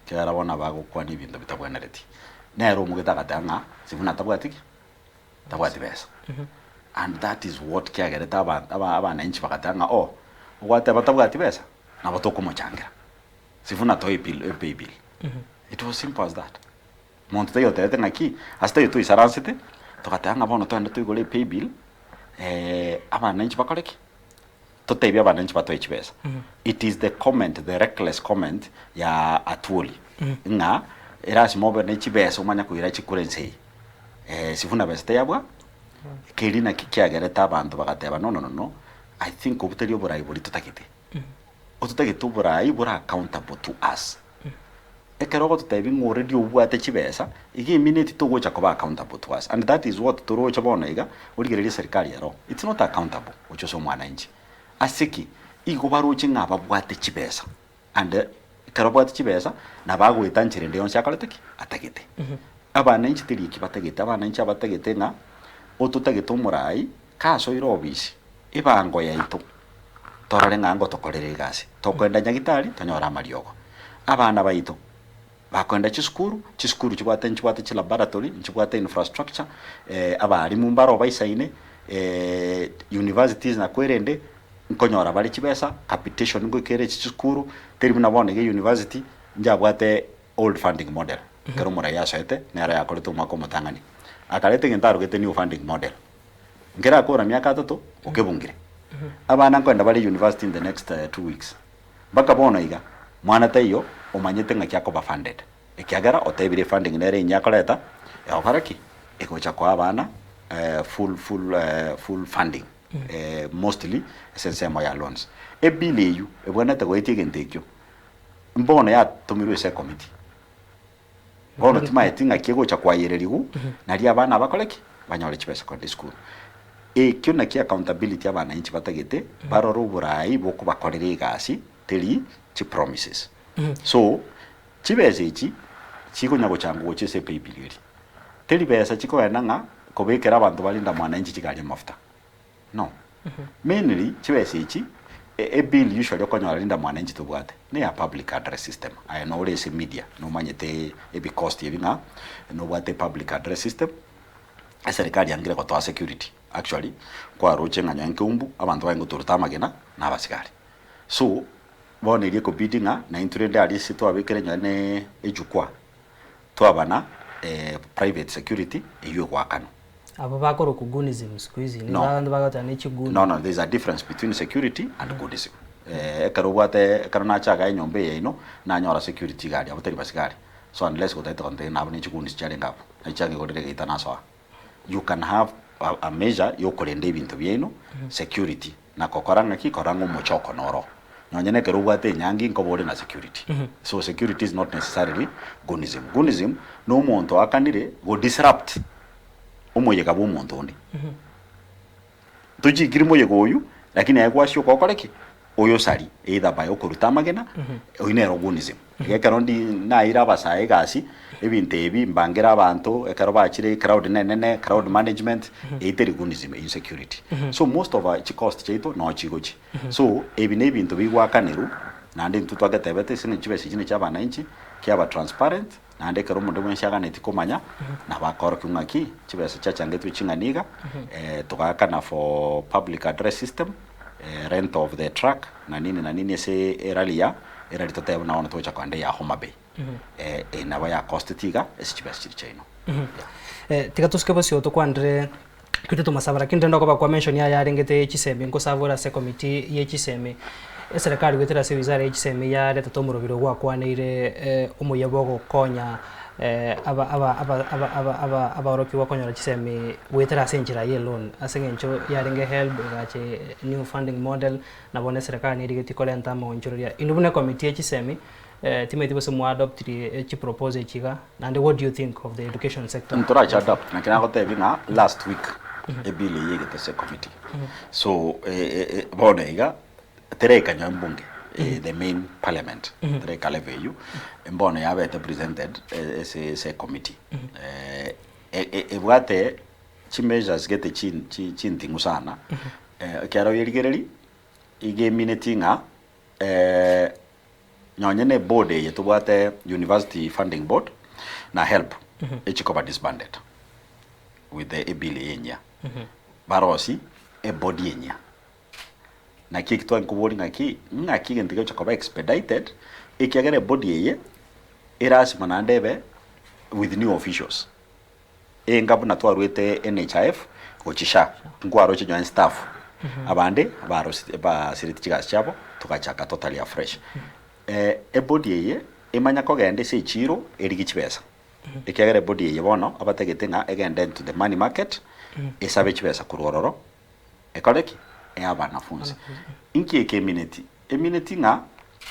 B: Ekiagera bono abagokwana ebinto bitabwenereti. Nere omogete agateba ng'a Sifuna tabwati ki? Tabwati besa. And that is what kiagerete aba aba abananchi bagateba ng'a oh, ogwateba tabwati besa, nabo tokomochangera. Sifuna toe ebill epay bill. It was simple as that. Monto taiyo otebete ng'aki, ase taiyo toisaransete, togateba ng'a bono togende toigore epay bill, abananchi bakore ki? Totebie abananchi batoe chibesa. It is the comment, the reckless comment ya Atwoli ng'a erasima obe ne chibesa omanye koira chikura ense eye. Sifuna besa teyabwa, keria naki kiagerete abanto bagateba no no no no, I think obwo tari oborai boria totagete. Ototagete oborai bore accountable to us. Ekero ogototebia ng'a already obwate chibesa, iga emineti togocha koba accountable to us and that is what toroche bono iga, origererie eserikari ero, it's not accountable gochia ase omwananchi. Ase ki? Igo baroche ng'a babwate chibesa and ekero babwate chibesa, nabo agoeta nchera ende yonsi akorete ki? Atagete. Abananchi teri eki batagete, abananchi abatagete ng'a ototagete omorai kasoire obisi, ebango yaito. Torore ng'a ngotokorere egasi. Tokoenda nyagitari, tonyore amariogo. Abana baito, bakoenda chisukuru, chisukuru chibwate nchibwate chilaboratory, nchibwate infrastructure, abalimu mbaro baisaine, universities nakwo erende, nkonyora bare chibesa, capitation ngoika ere echi chisukuru, teri buna bono iga university, njabwate old funding model, ekero omorai asoete, nere yakorete omwaka omotang'ani. Akareta egento arogete new funding model. Nkerakora miaka atato, okebungire. Abana nkoenda bare university in the next 2 weeks. Mpaka bono iga, mwana taiyo omanyete ng'aki akoba funded. Ekiagera otebire efunding nere enyia akoreta, egokora ki? Egocha koa abana full full full funding mostly ase ensemo ya loans. Ebill eywo ebwenerete goetia egento ekio, mbono yatomirwe ase ecommittee. Bono timaeti ng'aki egocha kwayererigwa, nario abana abakore ki? Banyore chibesa korwa esukuru. Ekio nakio accountability abananchi batagete, barore oborai bokobakorera egasi, teri chipromises. So, chibesa echi, chikonya gochangwa gochia ase epaybill eria. Teri besa chikogenda ng'a kobekera abanto bare inda mwananchi chigari amafuta. No. Mainly chibesa echi, ebill usually okonyora rinde mwananchi tobwate, neya public address system. Aye nore ase media, nomanyete ebicost ebi ng'a nobwate public address system, eserikari yangire gotoa security. Actually, kwaroche ng'a nonye Keumbu, abanto barenge gotoruta amagena, na abasigari. So, bono eria ekobidi ng'a naintwe rende aria ase twabekire nonye ne ejukwaa, twabana private security eywo egoakanwa.
A: Abwo bakorokwa goonism siku hizi, nigo
B: No.
A: abanto bagoteba ne chiguni.
B: No, no, there is a difference between security and goonism. Ekero obwate ekero nachaga enyomba eye yaino, nanyora security iga aria, abwo tari basigari. So unless gotagete gontebia nabo ne chigunis chiarenge abwo, nachi chiang'igorire egeita nasoa. You can have a, a measure yokorenda ebinto biaino, security, na gokora ng'aki, korora ng'a omochoko noro. Nonye na ekero obwate enyangi nkoba ore na security. So security is not necessarily goonism. Goonism, na omonto oakanire go disrupt omoyega bwa omonto onde. Tochikiri moyega oywo, lakini aye gwasioka okore ki? Oyosari either by okoruta amagena, oywo nero goonism. Iga ekero ndi naeire abasae egasi, ebinto ebi mbangere abanto, ekero bachire ecrowd nenene, crowd management, eyio teri goonism, eyio security. So most of our chicost chiaito noo chigochia. So ebi na ebinto bigwakanerwa, naende intwe twagetebete ase eng'encho chibesa echi ne chia abananchi, kiaba transparent, naende ekero omonto bwensi aganetie komanya, nabo akorokiwa ng'aki, chibesa chiachangetwe ching'ana iga, togaakana for public address system, rent of the truck, na nini na nini ase erally ya, erally totebe buna bono togocha kogenda eya Homa Bay. Eye nabo yakosteti iga ase chibesa chiria chiaino. Yeah.
A: Tiga tosuke bosio tokwanere Peter Tomasaba lakini rende okoba kwa mention yaye arengete chisemi nkosabore ase committee ye chisemi eserekari goetera ase wizara ye chisemi yaretete omorobiri ogwakwaneire omoyia bwogokonya. Aba aba aba aba aba aba abaorokigwa konyora chisemi goetera ase enchera ye loan ase eng'encho yarenge HELB egacha new funding model na bono eserekari nerigetie korenta amaonchoreria. Inwe buna ecommittee ye chisemi timanyeti gose mwaadoptirie chiproposal echi iga naende what do you think of the education sector?
B: Ntorachi adopt naki nagotebia ng'a last week ebill eyio egete ase ecommittee so bono iga Teraika nyowe mbunge, the main parliament, teraika level eyio, mbono yabete presented ase ase ecommittee. Ebwate chimeasures gete chinting'u sana, ekero oyerigereria, iga emineti ng'a nonye na eboard eye tobwate University Funding Board na HELB, echikoba disbanded with the ebill eye enyia, barosie ebody enyia. Naki eki twankobori ng'aki, ng'aki egento gegocha koba expedited, ekiagera ebody eye, erasima naende ebe with new officials. Enga buna twaruete NHIF gochia SHA, nkwaroche nonye staff, abande barosi basireti chigasi chiabo, togachaka totally afresh. Ebody eye, emanya kogenda ase echiro erigie chibesa, ekiagera ebody eye bono, abatagete ng'a egende into the money market, esabe chibesa korwa ororo, Ekore ki? Ey'abanafunzi. Inki eke emineti? Emineti ng'a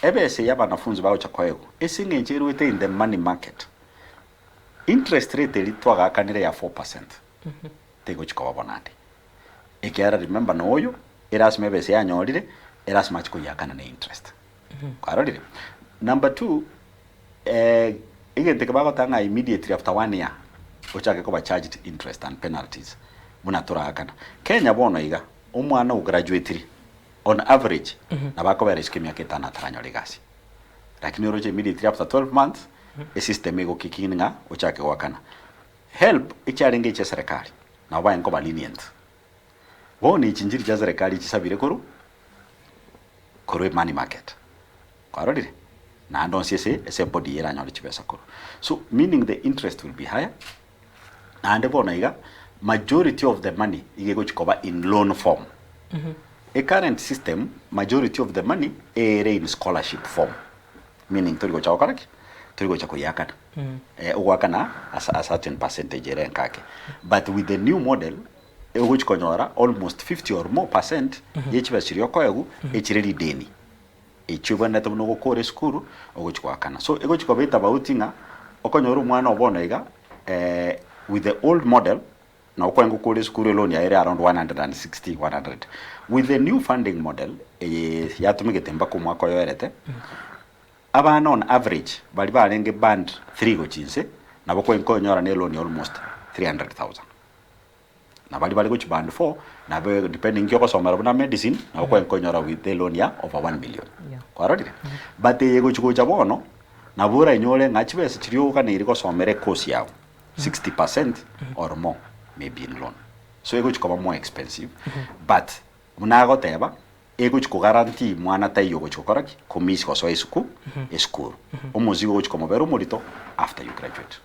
B: ebesa eye abanafunzi bagocha koegwa ase eng'encho erwete in the money market. Interest rate eria twagakanire ya 4% tegochi koba bo naende. Ekiagera remember noyo erasima ebesa yanyorire erasima achi koyiakana ne interest. Kwarorire? Number two, egento eke bagoteba ng'a immediately after one year ochake koba charged interest and penalties buna toraakana. Kenya bono iga, omwana o graduatire on average nabo akobera isiko emiaka etano ataranyora egasi. Lakini oroche immediately after 12 months esystem ego kick in ng'a ochake goakana. Helb echiarenge echi eserekari nabo baye nkoba lenient. Bono echi nchiri chia serikali chisabire korwa korwa emoney market. Kwarorire? Naende onsi ase ase ebody eye eranyore chibesa korwa. So meaning the interest will be higher, naende bono iga majority of the money iga egochi koba in loan form. E current system, majority of the money ere in scholarship form, meaning tori gocha gokora ki? Tori gocha koyiakana. Ogoakana ase a certain percentage ere enke ake. But with the new model, ogochi konyora almost 50 or more percent ye chibesa chiria okoegwa, echire rideni. Echio obwenerete buna ogokora esukuru, ogochi goakana. So egochi koba etabauti ng'a, okonyora omwana oo bono iga, with the old model, nabo kwarenge gokora esukuru eloan yaye ere around 160, 100. With the new funding model, eye yatumegete mpaka omwaka oyoerete, abana on average, baria barenge band three gochia inse, nabo kwarenge konyora na eloan ya almost 300,000. Na baria bare gochia band four, nabo depending nki ogosomera buna medicine, nabo kwarenge konyora with eloan ya over 1 million.
A: Yeah.
B: Kwarorire? But eye gochia gocha bono, nabo oranyore ng'a chibesa chiria oganeiri gosomera ecourse yago, 60% or more may be in loan. So egochia koba more expensive, but buna agoteba, egochia koguarantee mwana taiyo ogochia gokora ki? Komiss gosoa esuku esukuru. Omozigo ogochia komobera omorito after you graduate.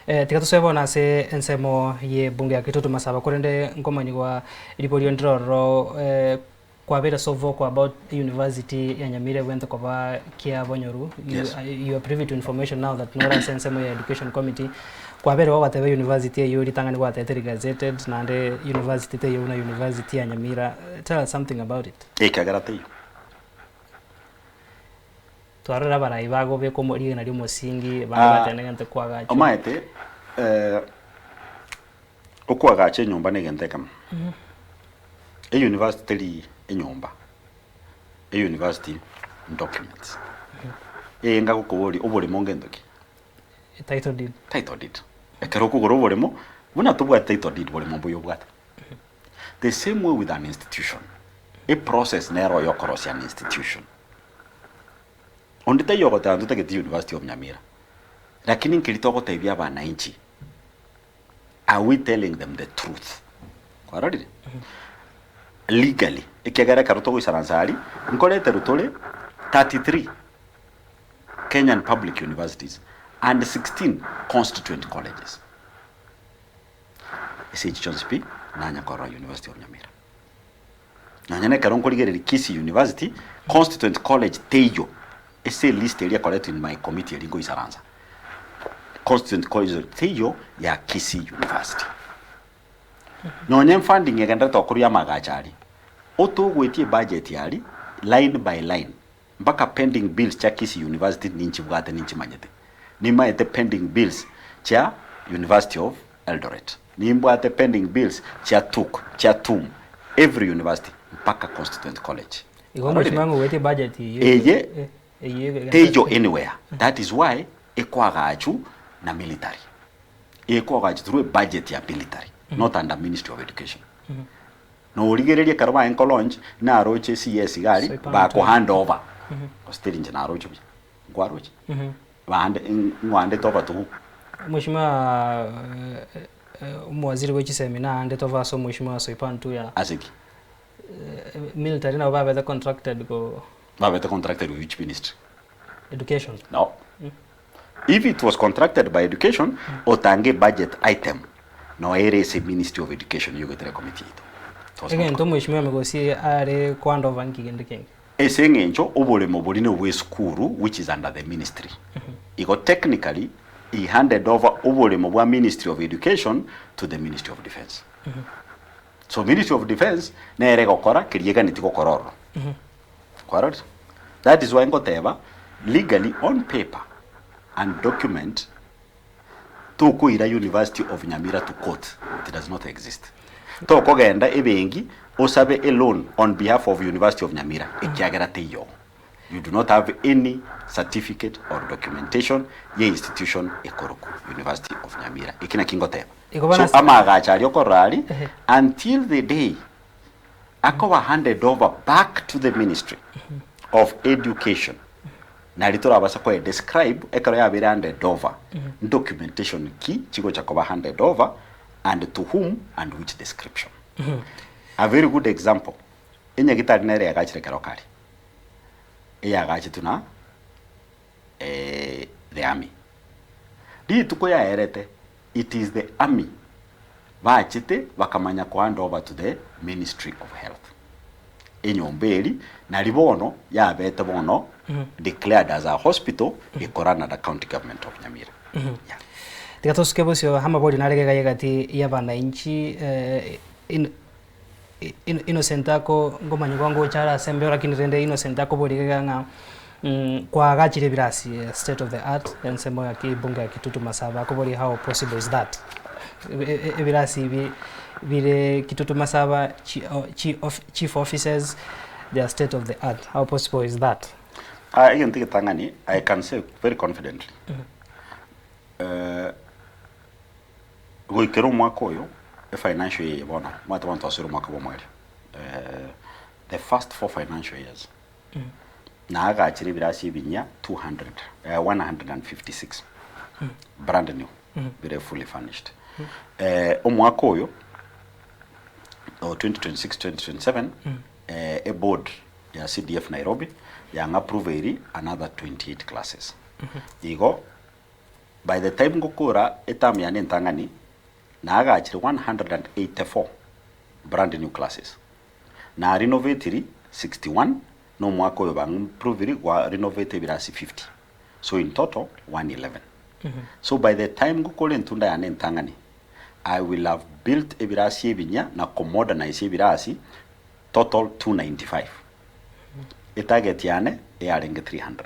A: Eh, tiga tosoe bono ase ensemo y'ebunge ya Kitutu Masaba korende nkomanyigwa riborio ndire ororo eh, kwabeire so vocal about university ya Nyamira egwente koba kia bonyoru you,
B: Yes.
A: you are privy to information now that nore ase ensemo ya education committee kwabeire gogoteba university eyio ritang'ani gwatebete eri gazetted naende university teiyo buna university ya Nyamira tell us something about it.
B: Ekiagera teiyo.
A: Twarorire abarai bagobeka omo rigena riomosingi bande
B: Ah,
A: bateba negento kwagachwa.
B: Omaete eh, okoagacha enyomba na egento ekemo. Euniversity teri enyomba, euniversity documents. Enga gokoboria oboremo ngento ki?
A: Title deed.
B: Title deed. Ekero okogora oboremo, buna tobwate title deed boremo mbuya obwate. The same way with an institution, eprocess nero yokorosia an institution. Onde taiyo ogoteba ntotagete University of Nyamira, lakini nkeri togotebia abananchi, are we telling them the truth? Kwarorire? Legally, ekiagera ekero togoisaransa aria, nkoreterwa tore 33 Kenyan public universities and 16 constituent colleges. Ase echi chionsi pi, nanya korora University of Nyamira. Nonya nekero nkorigereria Kisii University, constituent college teiyo ase elist eria ekoretwa in my committee eria nkoisaransa. Constituent College teiyo ya Kisii University. Nonye funding egenderete okorwa amagacho aria, otogoetie ebudget aria line by line mpaka pending bills chia Kisii University ninchibwate ninchimanyete. Nimaete pending bills chia University of Eldoret, nimbwate pending bills chia TUK, chia TUM, every university mpaka Constituent College.
A: Igo
B: Kwarorire?
A: mheshimiwa ng'ogoetie budget eyio
B: Eye
A: eyio
B: teiyo anywhere. That is why ekoagachu na military. Ekoagachu through a budget ya military, not under Ministry of Education. Norigererie ekero baye nko launch, naroche CS iga aria,
A: Soipan
B: bako
A: Otieno.
B: hand over. Gose teri inche naroche buya. Nkwaroche? Bande ng'wandete over to who?
A: Mheshimiwa omowaziri bwe chisemi naandete over ase omheshimiwa Soipan Tuya.
B: Ase ki?
A: Military nabo babete contracted go.
B: Babete contracted with which ministry?
A: Education.
B: No. If it was contracted by education, otange budget item no ere ase ministry of education yogoetera committee yaito. It was not
A: Egento Mheshimiwa Migosi are kohand over nki kende kenge?
B: Ase eng'encho oboremo boria nobwa esukuru which is under the ministry. Igo technically he handed over oboremo bwa ministry of education to the ministry of defence. So ministry of defence nere egokora keria eganeti gokora ororo. Kwarorire? That is why ngoteba legally on paper and document tokoira University of Nyamira to court, it does not exist. Tokogenda ebenki osabe a loan on behalf of University of Nyamira ekiagera teiyo. You do not have any certificate or documentation ye institution ekorokwa University of Nyamira. Eki naki ngoteba.
A: Igo bono
B: So
A: ase-
B: amaagacho aria okorora aria
A: Ehe.
B: until the day akoba handed over back to the ministry of education nari torabasa koe describe ekero yabeire handed over documentation ki chigocha koba handed over and to whom and which description. A very good example, enyagitari nere yagachire kero kare eyagachetwe na the army. Rituko yaerete it is the army bachete bakamanya ko hand over to the ministry of health enyomba eri nari bono yabete bono declared as a hospital ekorana na county government of Nyamira. Yeah.
A: Tiga tosuke bosio amabori nare gega egati y'abanainchi eh, in, in, Innocent ako ngomanya kwango gocha are ase embeo lakini rende Innocent akobori gega ng'a mm, kwagachire ebirasi eh, state of the art ensemo ya kibunge ya Kitutu Masaba akobori how possible is that Ebirasi ebi bire Kitutu Masaba chief offices they are state of the art how possible is that?
B: Ah, egento egetang'ani I can say very confidently goikera omwaka oyo efinancial year eye bono omanyete bono twasoire omwaka bwa omoerio the first four financial years naagachire ebirasi ebinyia 200 156 brand new bire fully furnished omwaka oyo o 2026 2027 eboard ya CDF Nairobi yang'approveiri another 28 classes igo by the time ngokora eterm yane entang'ani naagachire 184 brand new classes Na renovatiri 61 na omwaka oyo bang'improviri gwa renovate ebirasi 50 so in total 111 so by the time ngokora entunda yane entang'ani I will have built ebirasi ebinyia na komodernise ebirasi total 295 etarget yane eyarenge 300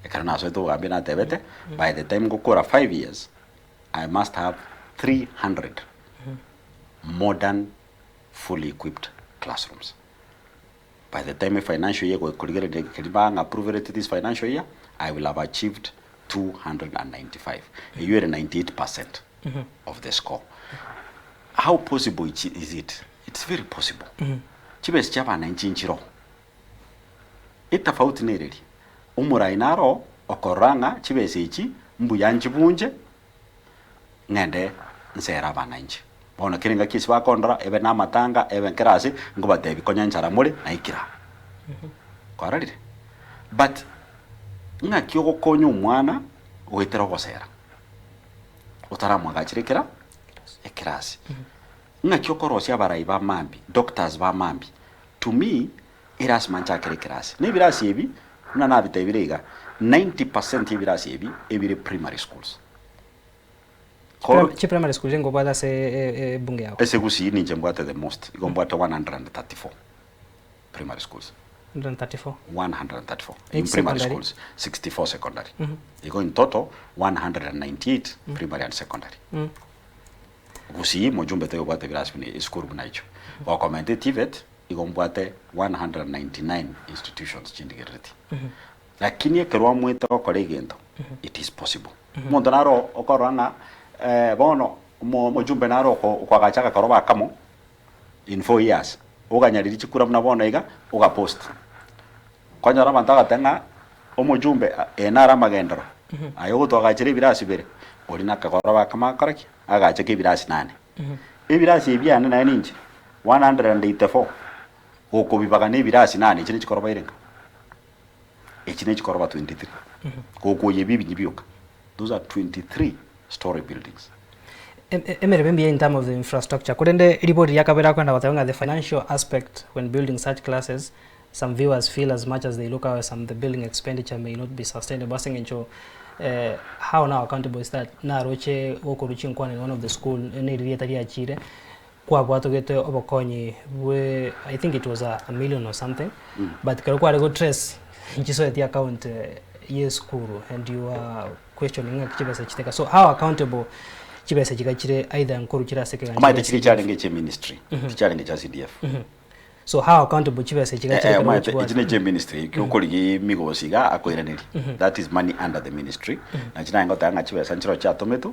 B: ekero nasoete obogambi natebete by the time ngokora 5 years I must have 300 modern fully equipped classrooms. By the time financial year goikorigereria keria bang'a approverete this financial year, I will have achieved 295. Eyio ere 98 percent of the score. How possible is it? It's very possible. Chibesa chia abananchi nchiroo. Etafauti nereria, omorai naro okorora ng'a chibesa echi mbuya nchibunche, ng'ende nsere abananchi. Bono kera engaki ase bakondora, ebe namatanga, ebe nkera ase, nkobatebia konya enchara more, naikire aa. Kwarorire? But, ng'aki ogokonya omwana goetera ogosera, otaramwagachera ekera ekerasi. Ng'aki okorosia abarai ba mambia, doctors ba mambia, to me, erasima nchakere ekerasi. Na ebirasi ebi, Buna nabitebire iga, 90 percent y'ebirasi ebi ebire primary schools. Kor.
A: Chi primary schools nigo obwate ase ebunge yago?
B: Ase Gusii ninche mbwate the most, igo mbwate 134 primary schools.
A: 134.
B: 134
A: Each
B: in primary
A: secondary?
B: schools, 64 secondary. Igo in total 198 primary and secondary. Gusii mojumbe taiyo obwate ebirasi buna esukuru buna echio. Gokomenta eTVET igo mbwate 199 institutions chindigerereti. Lakini ekero amoete gokora egento, it is possible. Omonto naro okorora ng'a bono omo omojumbe naro oko okoagacha agakoroba akamo in 4 years, oganyaririe chikura buna bono iga, ogapost. Kwanyora abanto bagateba ng'a omojumbe eye naro amagenderero, aye ogotoagachera ebirasi bire, oria nakagoroba akamo agakora ki? Agachaka ebirasi nane. Ebirasi ebi biane naye ninche, 184, gokobibaga na ebirasi nane, echi nechikoroba ere nka? Echi nechikoroba 23. Gokoyia ebi ebinyi bioka, those are 23 storey buildings.
A: Emeremo emiya in term of the infrastructure, korende ribori ria kabere akoenda goteba ng'a the financial aspect when building such classes, some viewers feel as much as they look away some the building expenditure may not be sustainable ase eng'encho how now accountable is that naroche gokorwa chinkwana in one of the school neri rieta riachire kwabwatogete obokonyi bwe I think it was a million or something but ekero kware go trace nchisoeti account ye esukuru and you are questioning ng'aki chibesa chiteka so how accountable chibesa chiga chire either nkorwa chire ase ekegancha
B: Omanyete
A: gia
B: chiria
A: CDF.
B: chiarenge echie ministry, tichiarenge chia CDF.
A: So how accountable chibesa echi
B: Eh,
A: gachire
B: eh,
A: ekero
B: omanyete
A: gochibwata?
B: echi neche ministry ekio okorigia emigosi iga akoiraneria that is money under the ministry nachi naye ngoteba ng'a chibesa nchiro chiatometwe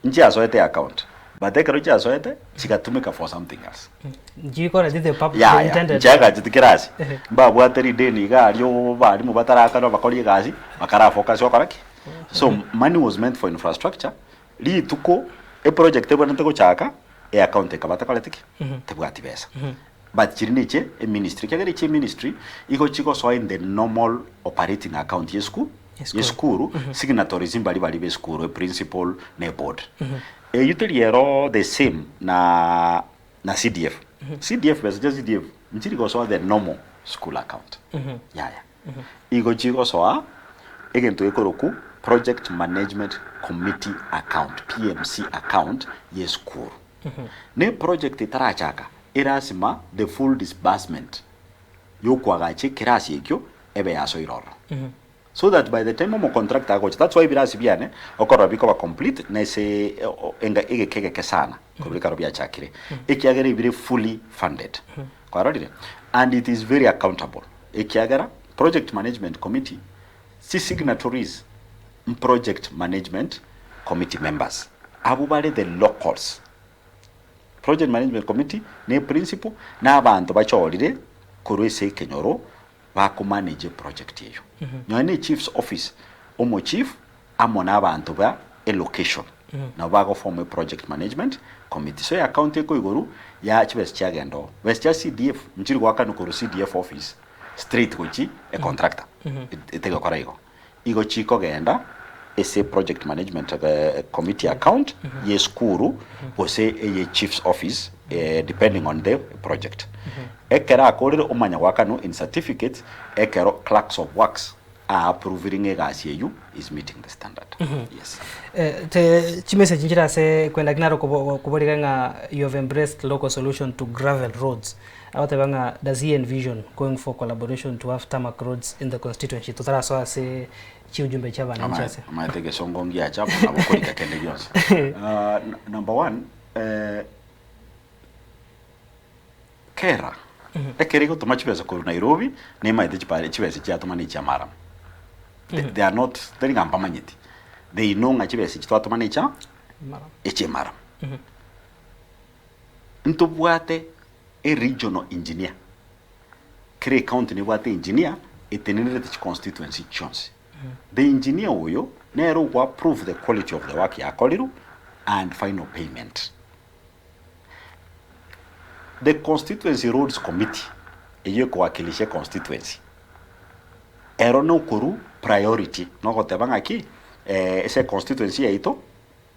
B: nchiasoete account but ekero chiasoete chigatumeka for something else
A: Nchikora the purpose
B: yaya
A: intended.
B: nchiagacheti kerasi
A: Ehe.
B: mbabwate rideni iga aria barimu batarakanwa bakore egasi bakara focus gokora ki so money was meant for infrastructure rituko eproject ebwenerete gochaka eaccount ekaba tekoreti ki tebwati besa but chiri neche eministry ekiagera eche eministry igo chigosoa in the normal operating account ye esukuru
A: Esukuru.
B: yesukuru signatories mbari baria ba esukuru eprincipal na eboard eywo teri ero the same na na CDF CDF besa chia CDF nchiri gosoa the normal school account yaya igo chigosoa egento gekorokwa project management committee account PMC account ye esukuru ne project etarachaka erasima the full disbursement yokoagacha ekerasi ekio ebe yasoire ororo so that by the time omocontractor agocha that's why ebirasi biane okorora bikoba complete na ase enga egeke egeke sana korwa ekero biachakire ekiagera ebire fully funded kwarorire and it is very accountable ekiagera project management committee si signatories project management committee members abwo bare the locals project management committee ne principal na abanto bachorire korwa ase ekenyoro bakomanage eproject eywo. Nonya ne chief's office, omochief amo na abanto ba elocation nabo bagoform eproject management committee. So eaccount ekoigoru ya chibesa chiagenda oo. Besa chia CDF nchiri goakanwa korwa CDF office straight gochi econtractor, etegokora igo. Igo chikogenda ase project management committee account ye esukuru gose eye chief's office depending on the project. Ekero akorire omanya goakanwa in certificates ekero clerks of works a approvire ng'a egasi eywo is meeting the standard. Yes.
A: Te chimessage nchire ase kwenda ki naro koborire ng'a you have embraced local solution to gravel roads. Agoteba ng'a does he envision going for collaboration to have tarmac roads in the constituency totarasoa ase chiujumbe chia abananchi ase.
B: Omanyete egesongo ngiacha amo nabo okorika kende gionsi. Number one, kera ekero egotoma chibesa korwa Nairobi nemanyete chipare chibesa chiatoma ne chia maram. They are not tari ng'a mbamanyeti. They know ng'a chibesa echi twatoma ne chia echia maram. Ntobwate e regional engineer, kera ecounty nebwate engineer etenenerete chiconstituency chionsi. The engineer oyo nere ogo approve the quality of the work yakorirwe and final payment. The constituency roads committee eyio ekowakilisha econstituency, ero nokorwa priority nogoteba ng'aki ase econstituency yaito,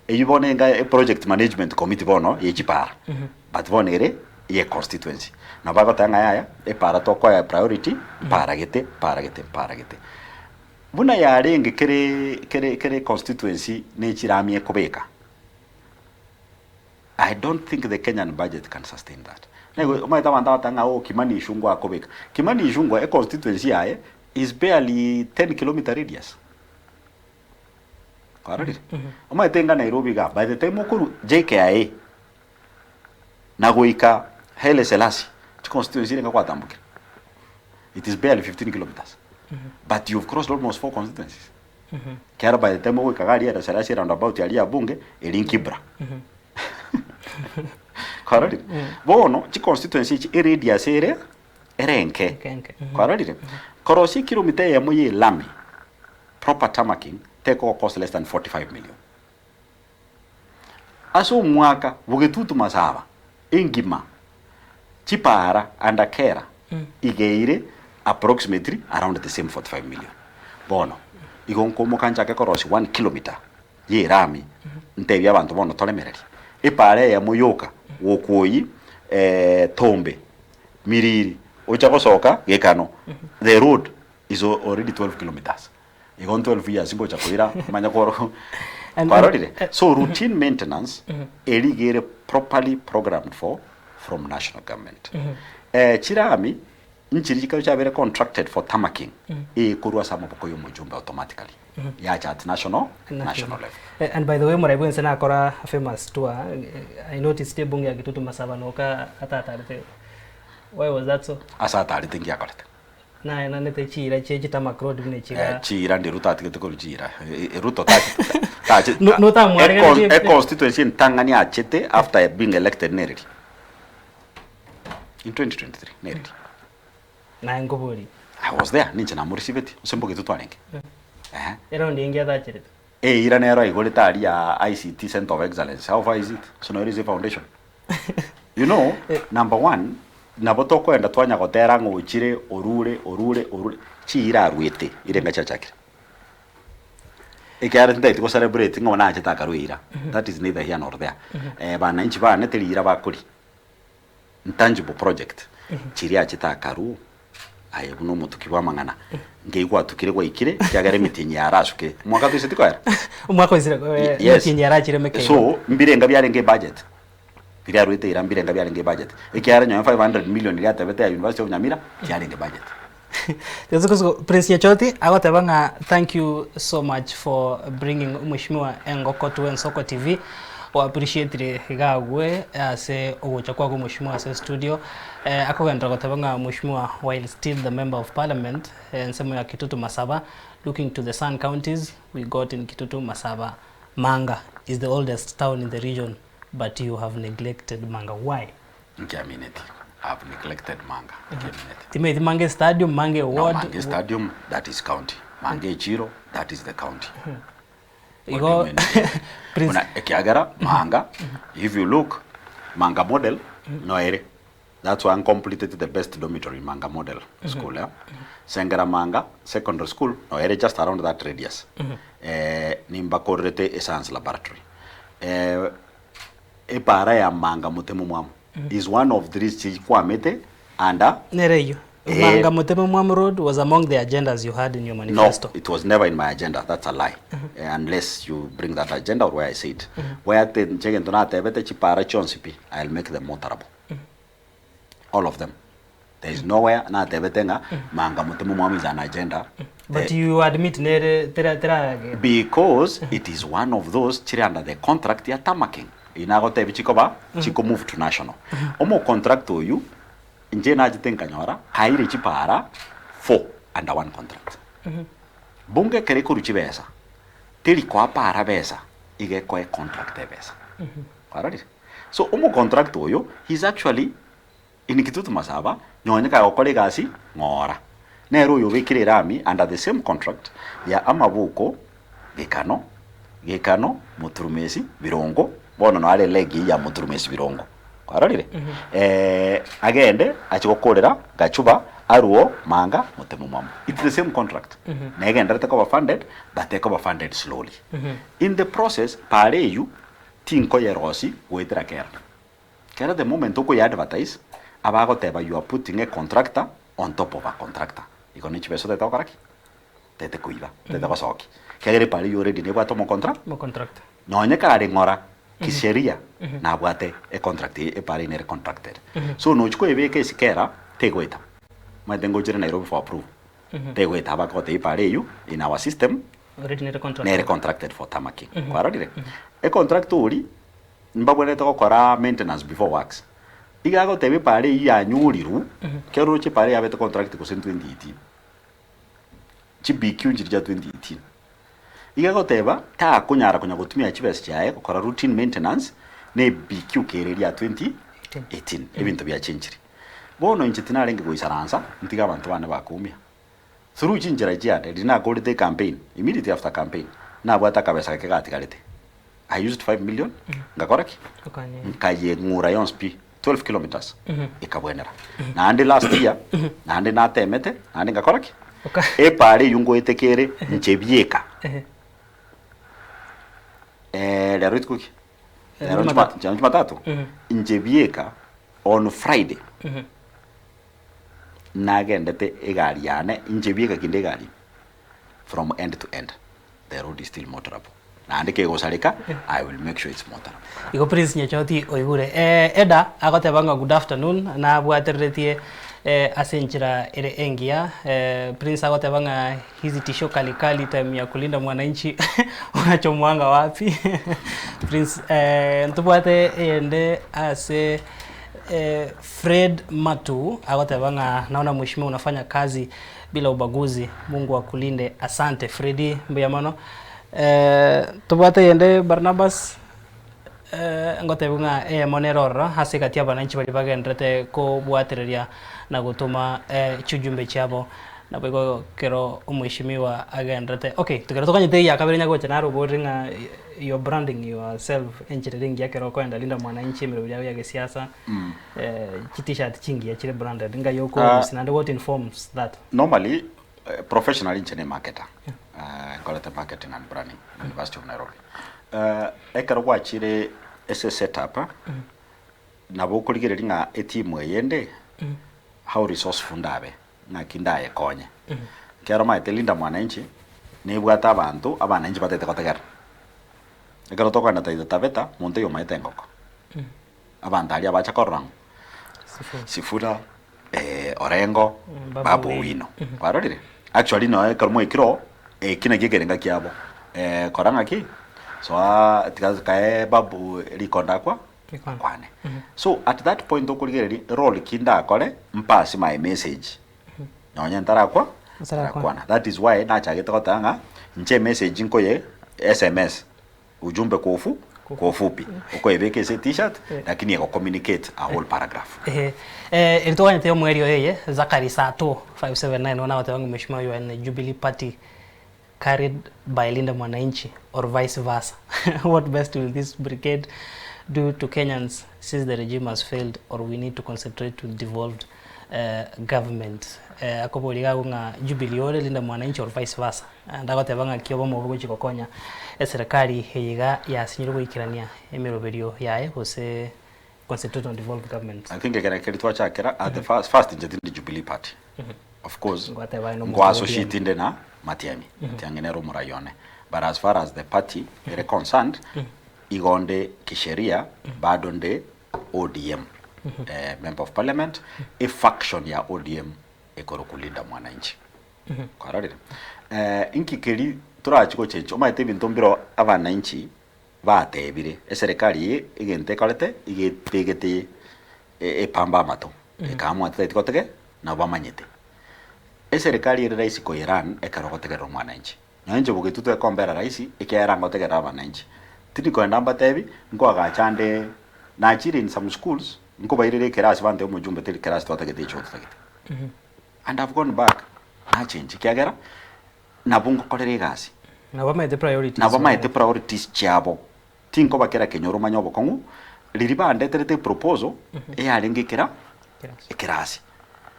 B: Eyio bono enga eproject management committee bono ye chipara, but bono ere Ye constituency. Nabo bagoteba ng'a yaya, epara tokoa priority, mpara gete, mpara gete, mpara gete. Buna yarenge kere kere kere constituency ne chirami ekobeka, I don't think the Kenyan budget can sustain that. Nigo omanyete abanto bagoteba ng'a oh Kimani Ichung'wa akobeka. Kimani Ichung'wa econstituency yaye is barely ten kilometer radius. Kwarorire? Omanyete inga Nairobi igaa, by the time okorwa JKIA, na goika Haile Selassie, chiconstituency irenga gwatambokire? It is barely 15 kilometers. But you've crossed almost four constituencies. Kero by the time ogoika iga aria Haile Selassie roundabout aria ya bunge, eri Nkibra. Kwarorire? Bono chiconstituency echi eradius ere ere enke.
A: Enke, enke.
B: Kwarorire? Korosia ekilomita eyemo ya elami, proper tarmacking, tekogocost less than 45 million. Ase omwaka bogetutu masaba engima chipara under kera igeire approximately around the same 45 million. Bono igo nkomoka nchake korosia one kilometer ye erami ntebie abanto bono toremererie epara eyemo yoka gokwoyi Tombe, Miriri ocha gosoka Gekano the road is already 12 kilometers. Igo 12 years ngocha koira manye koro
A: And-
B: kwarorire
A: and-
B: so routine maintenance eri iga ere properly programmed for from national government eh, chirami nchiri chikaba chiabere contracted for tarmacking ekorwa ase amaboko ya omojumbe automatically yacha at national national level
A: And by the way morai bwense nakora famous tour I noticed ebunge ya Kitutu Masaba noka atatarete why was that so?
B: Ase atarete ngiakorete.
A: Naenanete chiira chie chitamak road buna echi iga.
B: Chiira ndi Ruto atigete korwa chiira. Ruto tachi tachi
A: No- notamwaregeretie-
B: e constituency entang'ani achete after being elected nereri? In 2023 nereri?
A: Naye nkoborie.
B: I was there ninche namoreceivetie ase mbogetu twarenge. Ehe.
A: Eround eye atachirete.
B: Eira nero aigorete aria ICT Centre of Excellence, how far is it? So nero is a foundation. You know, number one, nabo tokoenda twanya gotera ng'a ochire orure orure orure, chiira arwete irenga chiachakire. Ekiagera tintageti go celebrate ng'a bono nachete akarwa eira, that is neither here nor there. Bananchi bane teri eira bakoria. Intangible project chiria achete akarwa aye buna omotuki bw'amang'ana nkei gwatukire gwaikire ekiagera emetienyi yarasukire omwaka toiseti koera
A: Omwaka oisire
B: Yes.
A: emetienyi yarachire emeke igo.
B: So mbirenga biarenge ebudget biria arwete eira mbirenga biarenge ebudget ekiagera nonye 500 million eria atebete ya University of Nyamira tiarenge budget.
A: Yesu Prince Nyachoti agoteba ng'a thank you so much for bringing Mheshimiwa Engoko to Ensoko TV. O appreciatire iga agwe ase ogocha kwabo Mheshimiwa ase studio. Eh, akogenderera goteba ng'a Mheshimiwa while still the member of parliament ensemo ya Kitutu Masaba looking to the sun counties we got in Kitutu Masaba Manga is the oldest town in the region but you have neglected Manga why?
B: Nkiamineti, I've neglected Manga, nkiamineti.
A: Timanyeti Manga estadium, Manga
B: No,
A: eward.
B: Manga stadium, that is county. Manga echiro, that is the county. What do
A: Igo
B: you mean?
A: Prince
B: Buna ekiagera Manga, if you look, Manga model, no ere. That's why I completed the best dormitory in Manga model school. Eh? Sengera Manga secondary school, no ere just around that radius. Eh, nimbakorerete e science laboratory. Eh, Epaara ya Manga Motemo Mwamu is one of these chikwamete under
A: Nere eyio.
B: Eh.
A: Manga Motemo Mwamu Road was among the agendas you had in your
B: No,
A: manifesto.
B: it was never in my agenda. That's a lie. Eh, unless you bring that agenda or where I say it. Where te inche egento natebete chipara chionsi pi, I'll make them motorable. All of them. There is nowhere natebete ng'a Manga Motemo Mwamu is an agenda.
A: But
B: Eh,
A: you admit nere tera tera
B: because it is one of those chire under the contract ya tarmacking eyio nagotebi chikoba chiko move to national omo contract oyu inche nachete nkanyora kaire chipara four under one contract bunge ekero ekorwa chibesa teri koa para besa iga ekoa econtract ebesa kwarorire so omo contract oyo he is actually In Kitutu Masaba, nonye kagokora egasi ng'ora. Nere oyo obekire erami under the same contract ya amabuko gekano, gekano, moturumesi, birongo, bono noo are leg eyio ya moturumesi birongo. Kwarorire? Eh, agende ache gokorera Gachuba aruo Manga motemo mwamu. It's the same contract. Negenderete koba funded but ekoba funded slowly. In the process, pare eyio tinkoyerosi goetera kera. Kera the moment okoye advertise, abagoteba you are putting a contractor on top of a contractor. Igo ne chibesa otagete gokora ki? Otagete koiba, otagete gosokia. Ekiagera epara eywo already nebwate omocontra,
A: Omocontractor.
B: nonye kare ng'ora kisheria nabwate econtract eye epara eye nere contracted. So nochi koyebeka esike era, tegoeta. Omanyete ngochire Nairobi for approval, tegoeta abakogotebia epara eywo in our system
A: Already nere contracted.
B: nere contracted for tarmacking. Kwarorire? Econtractor oria mbabwenerete gokora maintenance before works. Iga agoteba epara eywo yanyorirwe, ekero oroche epara yabete contracted gose 2018, chiBQ nchiria chia 2018. Iga agoteba takonyara konya gotumia chibesa chiaye gokora routine maintenance na eBQ kere eria ya 2018, ebinto biachenchire. Bono inche tinarenge goisaransa ntige abanto bane bakoumia. Through chinchera chiane riria nakorete ecampaign, immediately after campaign, nabwate akabesa gake gatigarete. I used 5 million, ngakora ki? Nkayeng'ura yonsi pi, 12 kilometers, ekabwenera. Naende last year, naende natemete, naende ngakora ki? Epara eywo ngoeteka ere inche bieka. Rero rituko ki? Rero Jumatatu. Jumatatu, inche bieka on Friday. Nagendete egari yane inche bieka kinde egari from end to end the road is still motorable naende kegosareka I will make sure it's motorable.
A: Igo Prince Nyachoti oigure. Eh, Eda agoteba ng'a good afternoon nabwatereretie eh, ase enchera ere engiya. Eh, Prince agoteba ng'a hizi tisho kali kali time ya kulinda mwananchi unachomwanga wapi? Prince eh, ntobwate eyende ase Fred Matu agoteba ng'a naona mheshimiwa unafanya kazi bila ubaguzi, Mungu akulinde. Asante Freddy, mbuya mono. Tobwate eyende Barnabas, ngotebiwa ng'a eyemo nere ororo ase egati y'abananchi baria bagendererete kobwatereria na gotoma chijumbe chiabo naboigo ekero omheshimiwa agendererete. Okay, ekero tokonyete eyia kabere nyagocha naro oborire ng'a you are branding yourself enchera ere engiya ekero okoenda linda mwananchi emeroberi yabo ya gesiasa chi t-shirt chingiya chire branded ngai okorusia naende what informs that?
B: Normally professionally inche ne marketer nkorete marketing and branding University of Nairobi. Ekero gwachire ase setup nabo okorigereria ng'a etimu eye ende how resourceful ndabe ng'aki ndayekonye. Ekero omanyete Linda Mwananchi nebwate abanto abananchi batagete gotegerera. Ekero tokogenda Taita Taveta monto oyo omanyete engoko. Abanto aria bacha korora ng'o? Sifuna, Orengo, Babu Owino. Kwarorire? Actually noe ekero mwaikire oo, eki nakio ekerenga kiabo. Kora ng'aki? Soa tiga kae Babu rikonda akwa akwane. So at that point okorigereria role ki ndakore mpass my message nonye ntarakwa ntarakwana. That is why nachagete goteba ng'a inche emessage nkoye sms ujumbe kwa ufu kwa ufupi okoyebeka ase e-tshirt lakini ego communicate a whole paragraph.
A: Ehe eh, eri toganyete omoerio eye Zachary Sato 579 bono agoteba ng'a mheshimiwa you are in the Jubilee party carried by Linda Mwananchi or vice versa what best will this brigade do to Kenyans since the regime has failed or we need to concentrate with devolved uh, government eh, akoboria iga agwo ng'a Jubilee ore Linda Mwananchi or vice versa naende agoteba ng'a ki obomo obo gochia gokonya eserekari eye iga yasinyire goikerania emeroberio yaye gose concentrate on devolved government.
B: I think ekero ekeri twachakera at the first, first inche tindi Jubilee party of course
A: Ngwateba aye nomonto
B: nko
A: o
B: associate inde na Matiang'i Matiang'i nere omorai one but as far as the party ere concerned igo nde kisheria bado nde ODM eh, member of parliament e faction ya ODM ekorokwa Linda Mwananchi kwarorire eh, inki keri torachi gochenchia omanyete ebinto mbiro abananchi Batebire, Eserekari eye egento ekorete iga etegete epamba amato, ekaamua tetaeti gotege, nabo bamanyete. Eserekari ere rahisi koyerun ekero ogotegerera omwananchi. Nonya inche bogetu twekombera rahisi ekiagera ngotegerera abananchi. Tindi kogenda mbatebi, nkoagacha ande nachire in some schools, nkobairera ekerasi bantebia omojumbe teri kerasi twatagete echi ototagete. And I've gone back, nachenchi ekiagera nabo ngokorera egasi.
A: Nabo bamaete priorities
B: Nabo bamaete priorities chiabo. Tinkoba kera kenyoro omanye obokong'u, riria bandeterete eproposal, eyarenge ekera ekerasi.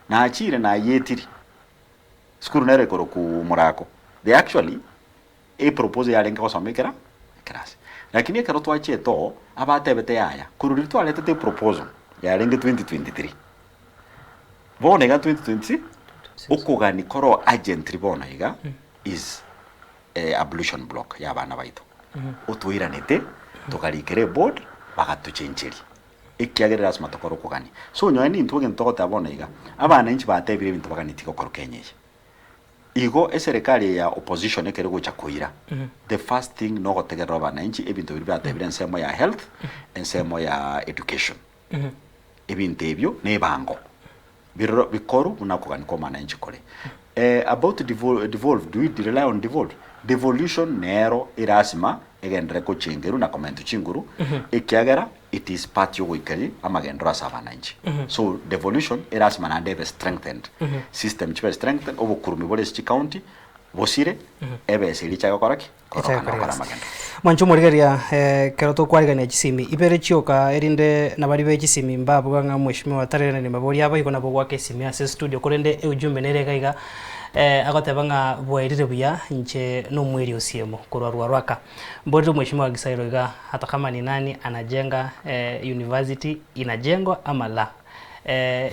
B: Nachire nayetiri, sukuru nere ekorokwa Murako. They actually, eproposal yarenge gosoma ekera ekerasi. Lakini ekero twachete oo, abatebete yaya, korwa riria twaretete eproposal yarenge 2023, bono iga 2026, okogani koroo urgently bono iga is ablution block ya abana baito. Otwairanete, tokarikera eboard, bagatochencheria, ekiagera lasima tokore okogania. So onye nintwe egento togoteba bono iga, abananchi batebire ebinto baganetie gokorwa Kenya eye. Igo eserekari eye ya opposition ekero egocha koira, the first thing nogotegerera abananchi ebinto biria batebire ensemo ya health, ensemo ya education. Ebinto ebio na ebango biroro bikoru buna okogania kwa omwananchi kore. About devolve, do we rely on devolve? Devolution nero erasima egenderere gochengerwa na komentwa chinguru, ekiagera it is part yogoikeria amagenderero ase abananchi. So devolution erasima naende ebe strengthened, system chibe strengthened, obokurumi bore ase chicounty bosire, ebesa eria echake gokora ki?
A: Echake
B: Koroka na
A: kora
B: gokora
A: egasi.
B: amagenderero.
A: Mwanche omorigereria ekero tokwarigania chisimi ibere chioka erinde nabari be chisimi mbabuga ng'a mweshimiwa tarairaneri mabori abo igo nabo ogoaka esimi ase estudio korende eujumbe nere iga iga agoteba ng'a bwairire buya inche nomweri osiemo korwa Ruaraka. Mborire mweshimiwa Gisairo iga hata kama ni nani anajenga university inajengwa ama la?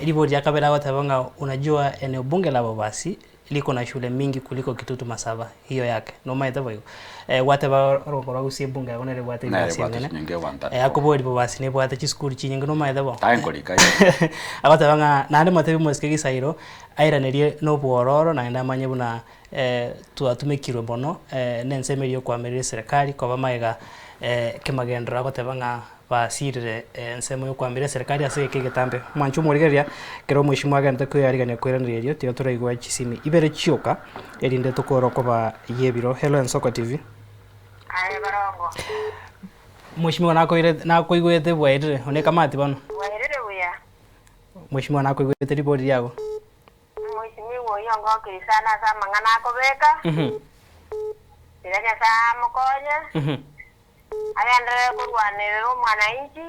A: Ribori ria kabere agoteba ng'a unajua eneo bunge la Bobasi Liko na shule mingi kuliko Kitutu Masaba, hiyo yake. Nomaete boigo. Eh, gwateba orogoko rwa Gusii ebunge yago nere ebwate
B: Nere
A: ebirasi
B: ebwate
A: ebinene.
B: chinyinge 134.
A: Eh, akoboria Bobasi nebwate chisukuru chinyinge nomaete bo.
B: Tae nkorika igo.
A: Agoteba ng'a naende motebie omosike Gisairo airanerie nobwororo naende amanye buna eh, twatumekirwe mono eh, na ensemo eria yokoamerera eserekari koba magega eh, kemagenderero agoteba ng'a Basirire ensemo y'okwambera eserekari ase egeka egetambe. Mwanche omorigereria, ekero omweshimiwa agenderete kweyarigania koiraneria erio, tiga toraigwe chisimi ibere chioka, erinde tokore okoba y'ebiro. Hello Ensoko TV.
C: Aye barongo.
A: Mweshimiwa nakoire nakoigwete bwairire, one kamati bono.
C: Bwairire buya.
A: Mweshimiwa nakoigwete ribori riago.
C: Mweshimiwa oyio ongokirie sana ase amang'ana akobeka. Tiga Nyasae amokonye. Agenderere korwanerera omwananchi,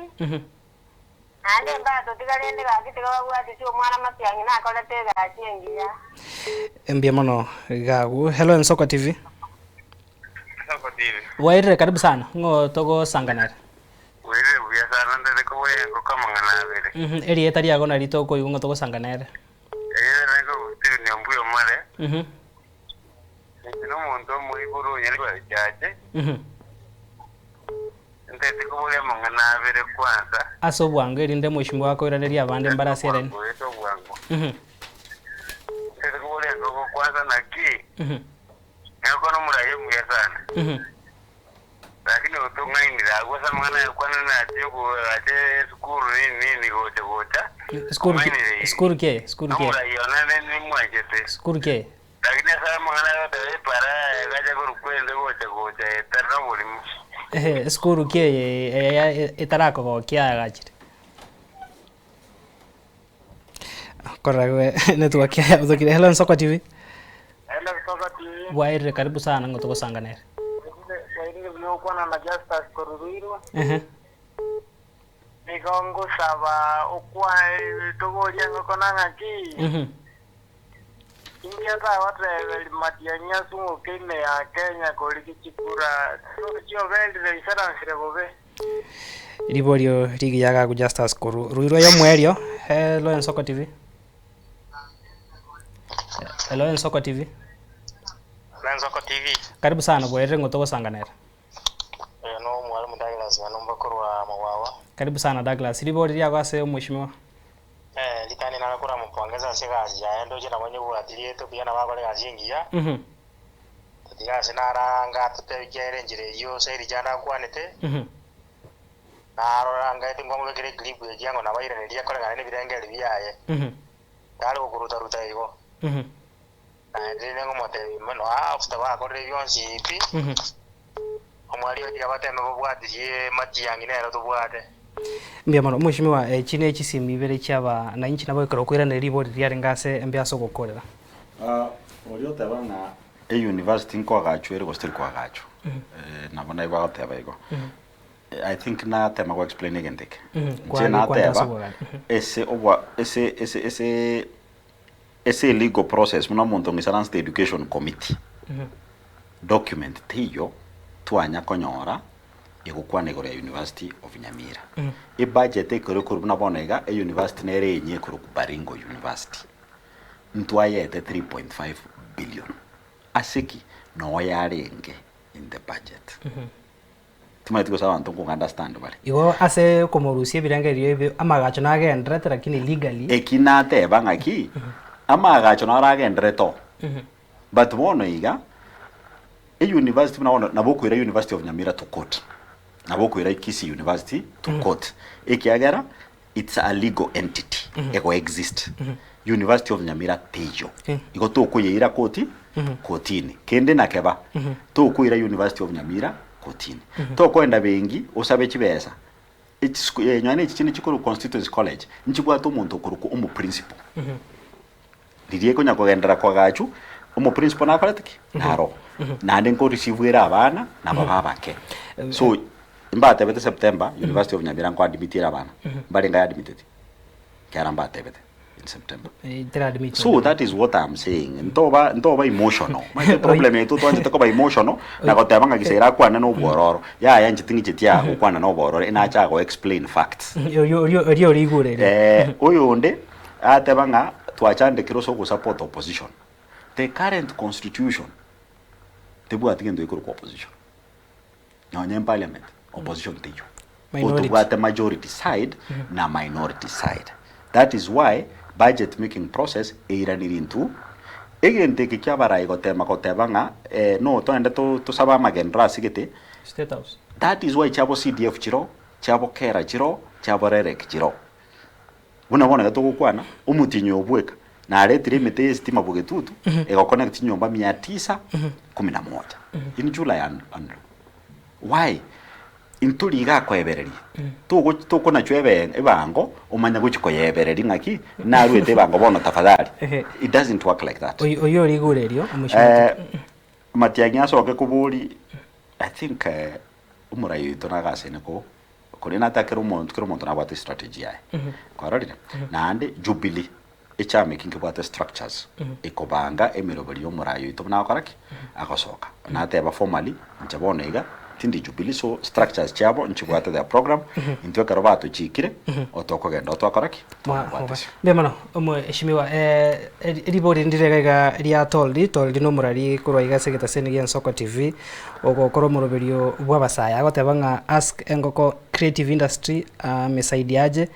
C: naende mbatotiga rende gaki tiga babwatisie omwana matiang'i nakorete egasi engiya.
A: Mbuya mono gagu. Hello Ensoko TV.
D: Ensoko TV.
A: Bwairire karibu sana. Ng'o togosanga nere?
D: Bwairire buya sana ndete koboria engoko amang'ana abere.
A: Mhm, erieta riago nari tokoigwa ng'o togosanga nere.
D: Erieta riane Stephen Ombuya Omare. Inche nomonto omoiboro onyare richache, ntete koboria amang'ana abere kwansa.
A: Ase obwango, erinde mweshimiwa akoiranerie abande mbare ase eraini.
D: Ase obwango. Ntete koboria engoko kwansa naki, engoko nomoraia omuya sana, lakini otong'ainire agwo ase amang'ana aya okwanire ase okoagacha esukuru nini nini gocha gocha, ong'ainire
A: Sukuru ki eye? Sukuru ki eye?
D: Nomoraia one nimwanchete.
A: Sukuru ki eye?
D: Lakini ase amang'ana ayagoteba epara yaye egacha korokwa ende gocha gocha etari noborimo.
A: Ehe, esukuru ki eye eye etarakogokia ayagachire? Korora gwe network yaye yabuthokire. Hello Nsoko TV.
E: Hello Nsoko TV.
A: Bwairire karibu sana ng'o togosanganere.
E: Bwairire buya okwana na Justus korwa Ruiru.
A: Ehe.
E: Nigo ngosaba okwa toborie engoko na ng'aki. Inki atabateberie matiang'i asung'uke ime ya Kenya korigia chikura chioberire isaransire bobe?
A: Riborio rigiya gaku Justus korwa Ruiru yomoerio. Hello Ensoko TV. Hello Ensoko TV.
D: Hello Ensoko TV.
A: Karibu sana bwairire ng'o togosanganera.
D: Oyo no Omwalimu Douglas Manumba korwa Magwagwa.
A: Karibu sana Douglas. Ribori riago ase omweshimiwa.
D: Eh, ritani nare koramopongeza ase egasi yaye ndoche nabo nyebwatirie buya nabo akore egasi engiya. Totiga ase naranga atotebi ekiagera enchera eyio ase richa nakwanete, narora ngaete nkwamobekera eclip ekia ng'o nabairaneria koreng'ana nebirengererio biaye. Tari gokoruta-ruta igo. Naende rende ngomotebia, Mono after bakorire bionsi pi, omwarimu tiga bateme bobwatisie matiang'i nero tobwate.
A: Mbuya mono mweshimiwa, echi ne chisemi ibere chiaba na inche nabo ekero okoiraneria ribori riarenge ase embe ase ogokorera.
B: Oria oteba ng'a euniversity nkoagachwa ere gose teri koagachwa, nabo naigwa agoteba igo. I think natema go explain egento eke. Inche
A: Kware kwande ase
B: nateba
A: obogare.
B: ase obwa ase ase ase Ase legal process buna omonto ong'isaransete education committee, document teiyo twanya konyora Egokwana igoro ya University of Nyamira. Ebudget ekero ekorwa buna bono iga, euniversity nere enyia ekorokwa Baringo University. Ntwayete 3.5 billion. Ase ki? Noo yarenge in the budget. Timanyeti gose abanto nko understand bare.
A: Igo ase okomorusia ebirengererio ebi, amagacho nagenderete lakini legally.
B: Eki nateba ng'aki, amagacho naro agenderete oo. But bono iga, Euniversity buna bono nabo okoira University of Nyamira to court, nabo okoira Kisii University to court ekiagera it's a legal entity ego exist. University of Nyamira teiyo, igo tokoyeira koti kotini. Kende nakeba, tokoira University of Nyamira kotini. Tokoenda benki osabe chibesa, echisuku nonya na echi chinde chikorwa Constituency College, nchibwate omonto okorokwa omoprincipal. Riria ekonya kogenderera koagachwa, omoprinciple nakorete ki? Naro. Naende nkoreceive ere abana, nabo babake. So, mbatebete September, University of Nyamira nkoadmit ere abana. Mbarenge admitted? Kiara mbatebete in September.
A: Tera-admit
B: So that is what I'm saying. Ntoba ntoba emotional. Omanyete problem yaito twanchete koba emotional na goteba ng'a gisa irakwane na obwororo. Yaya inche ting'icheti aa gokwana na obwororo, inacha go explain facts.
A: Orio orio orio origure erio.
B: Eh, oyonde Ateba ng'a twachandekire ase ogosupport opposition. The current constitution tebwati gento gekorokwa opposition. Nonye in parliament opposition teiyo.
A: Minority.
B: Otobwate majority side na minority side. That is why budget making process eiraniri intwo. Egento eke kia abarai gotema goteba ng'a eh, no toende to tosabe amagenderero ase gete,
A: State House.
B: that is why chiabo CDF chiroo, chiabo Kera chiroo, chiabo REREC chiroo. Buna bono iga togokwana, omotienyi oyo bweka naretire emete y'esitima bogetutu egoconnect chinyomba mia tisa kumi na moja in July and and why? Intori iga akoebereria togo tokonachwa ebe ebango omanye gochi koyeebereria ng'aki naruete ebango bono tafadhali it doesn't work like that.
A: Oyio oyio origure erio omochie
B: Eh, Matiang'i asoke kobori I think omorai oito nagasene ko Korende ata kera omonto, kera omonto nabwate estrategy yaye. Kwarorire? Naende Jubilee, echama eke nkebwate structures ekobanga emeroberi ya omorai oito buna agokora ki? Agosoka. Nateba formally, inche bono iga, tindi Jubilee so structures chiabo nchibwate their program, intwe ekero batochikire, otokogenda otwakora ki? Twababwatesia.
A: Mbuya mono omweshimiwa eh, ribori ndire iga iga ria Toldi, Toldi nomorari korwa iga ase egetaseni gia Ensoko TV. Ogokora omoroberio bw'abasae. Agoteba ng'a ask engoko creative industry amesaidiaje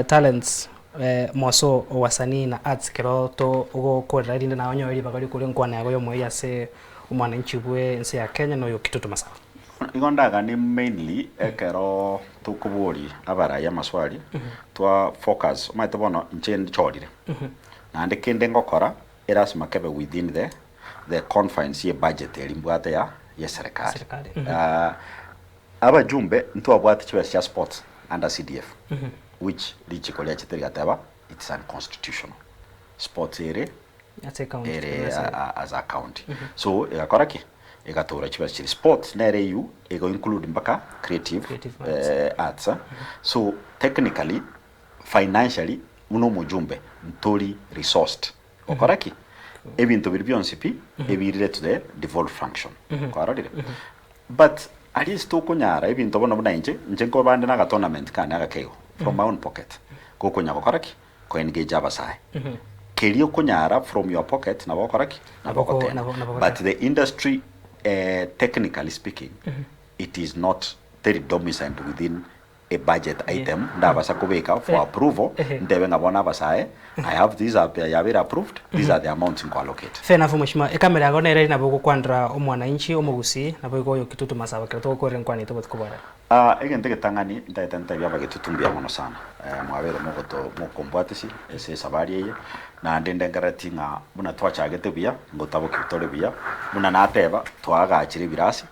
A: talents moso wasanii na arts ekero togokorera erinde naye onyore ribaga riokore enkwana yago y'omoerio ase omwananchi bwe ense ya Kenya na oyo Kitutu Masaba.
B: Igo ndaganie mainly ekero tokoboria abarai amaswali twa focus omanyete bono inche nchorire naende kende ngokora erasima kebe within the the confines ye budget eria mbwate ya ye serikali.
A: Serikali,
B: Ah, abajumbe ntwabwate chibesa chia sports under CDF which richiko riachete rigateba it's unconstitutional. Sports ere
A: Ase ecounty.
B: ere a- a- as a county. So egakora ki? Egatora chibesa chiria. Sports nere eywo ego include mpaka creative,
A: Creative arts.
B: eh, arts. eh. So technically financially buna omojumbe ntori resourced Gokora ki? Ebinto biria bionsi pi ebirire to the devolved function. Kwarorire? But aria ase tokonyara ebinto bono buna inche, inche nkoba nde na agatournament kane agake igo from my own pocket, gokonya gokora ki? Ko engage abasae. Keria okonyara from your pocket nabo ogokora ki? Nabo
A: Nabo oko-
B: ogotema.
A: nabo- nabo
B: But the industry eh, technically speaking, it is not teri domiciled within a budget item ndabasa kobeka for approval ntebe ng'a bono abasae I have this yabeire approved these are the amounts nko allocate.
A: Fair enough mheshimiwa, ekamera yago nere nabo ogokwanera omwananchi omogusii nabo igo oyo Kitutu Masaba ekero togokorera enkwana yaito botuko bwa rero.
B: Ah egento egetang'ani ntagete ntebie abagetutu mbuya mono sana mwabeire mogoto mokombwatisia ase esabari eye naende ndengerereti ng'a buna twachagete buya ngotaboki tore buya buna nateba twaagachire ebirasi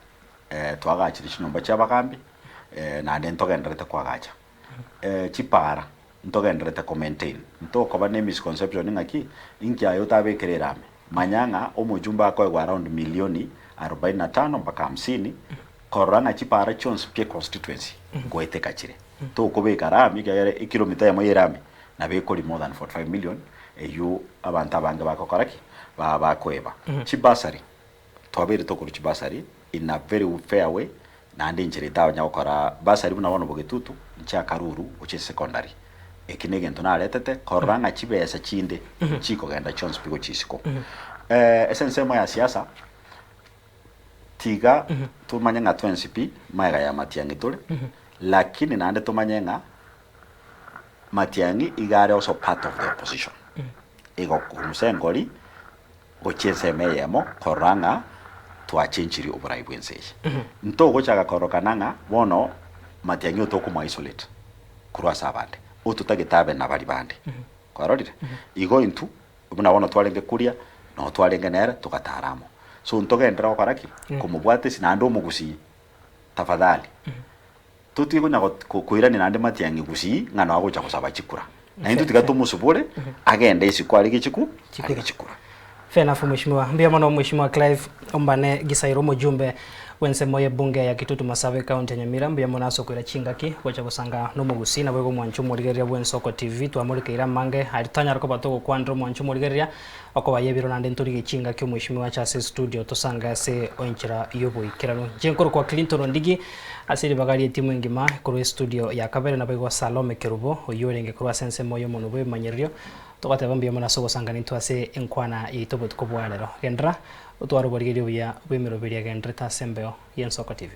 B: Twagachire chinyomba chi'abagambi, naende ntogendererete koagacha chipaara, ntogendererete ko maintain. Ntokoba ne misconception ng'aki, inki aye otabekire erami. Manya ng'a omochumba akoegwa around milioni arobaini na tano mpaka hamsini, korora ng'a chipaara chionsi pi econstituency ngoeteka chire. Tokobeka rami ekiagera ekilomita eyemo ya erami nabo ekori more than 45 million, eywo abanto abange bagokora ki? Ba bakoeba. Chibursary. Twabeire tokorwa chibasari in a very fair way, Naende enchera etawanya gokora bursary buna bono bogetutu, inche akaruru gochia secondary. Eki negento naretete korora ng'a chibesa chinde chikogenda chionsi pi gochia isiko. Ase ensemo ya siasa, tiga tomanye ng'a twensi pi magega ya Matiang'i tore, lakini naende tomanye ng'a Matiang'i iga are also part of the opposition. Igo komusa engori gochia ensemo eyemo korora ng'a twachenchirie oborai bw'ense eye. Ntogochaka kororokana ng'a bono Matiang'i oyo tokomo isolate korwa ase abande, ototagete abe nabari bande. Kwarorire? Igo intwe buna bono twarenge kuria, noo twarenge nere togatara amo. So ntogenderere gokora ki? Komobwata ase naende omogusii tafadhali, totige konya koirania naende Matiang'i gusii ng'a noo agocha gosaba chikura. Naintwe tiga tomosubore agende isiko arige chiku arige chikura.
A: Fair enough mheshimiwa. Mbuya mono mheshimiwa Clive Ombane Gisairo omojumbe bw'ensemo y'ebunge ya Kitutu Masabe ekaunti ya Nyamira mbuya mono ase okoira chingaki gocha gosanga nomogusii naboigo omwanchi omorigereria bw'Ensoko TV twamorikeire amange aria totanyare koba togokwanera omwanchi omorigereria okoba y'ebiro naende ntorigie chingaki omweshimiwa ache ase estudio tosange ase enchera y'oboikeranu. Inche nkorokwa Clinton Ondigi Ase ribaga ri'etimu engima korwa estudio ya kabere naboigo Salome Kerubo, oyio orenge korwa ase ensemo y'omonwa bw'ebimanyererio, togateba mbuya mono ase ogosangana intwe ase enkwana yaito obotuko bwa rero. Genderera otware oborigereria obuya bw'emeroberio egendererete ase embeo y'Ensoko TV.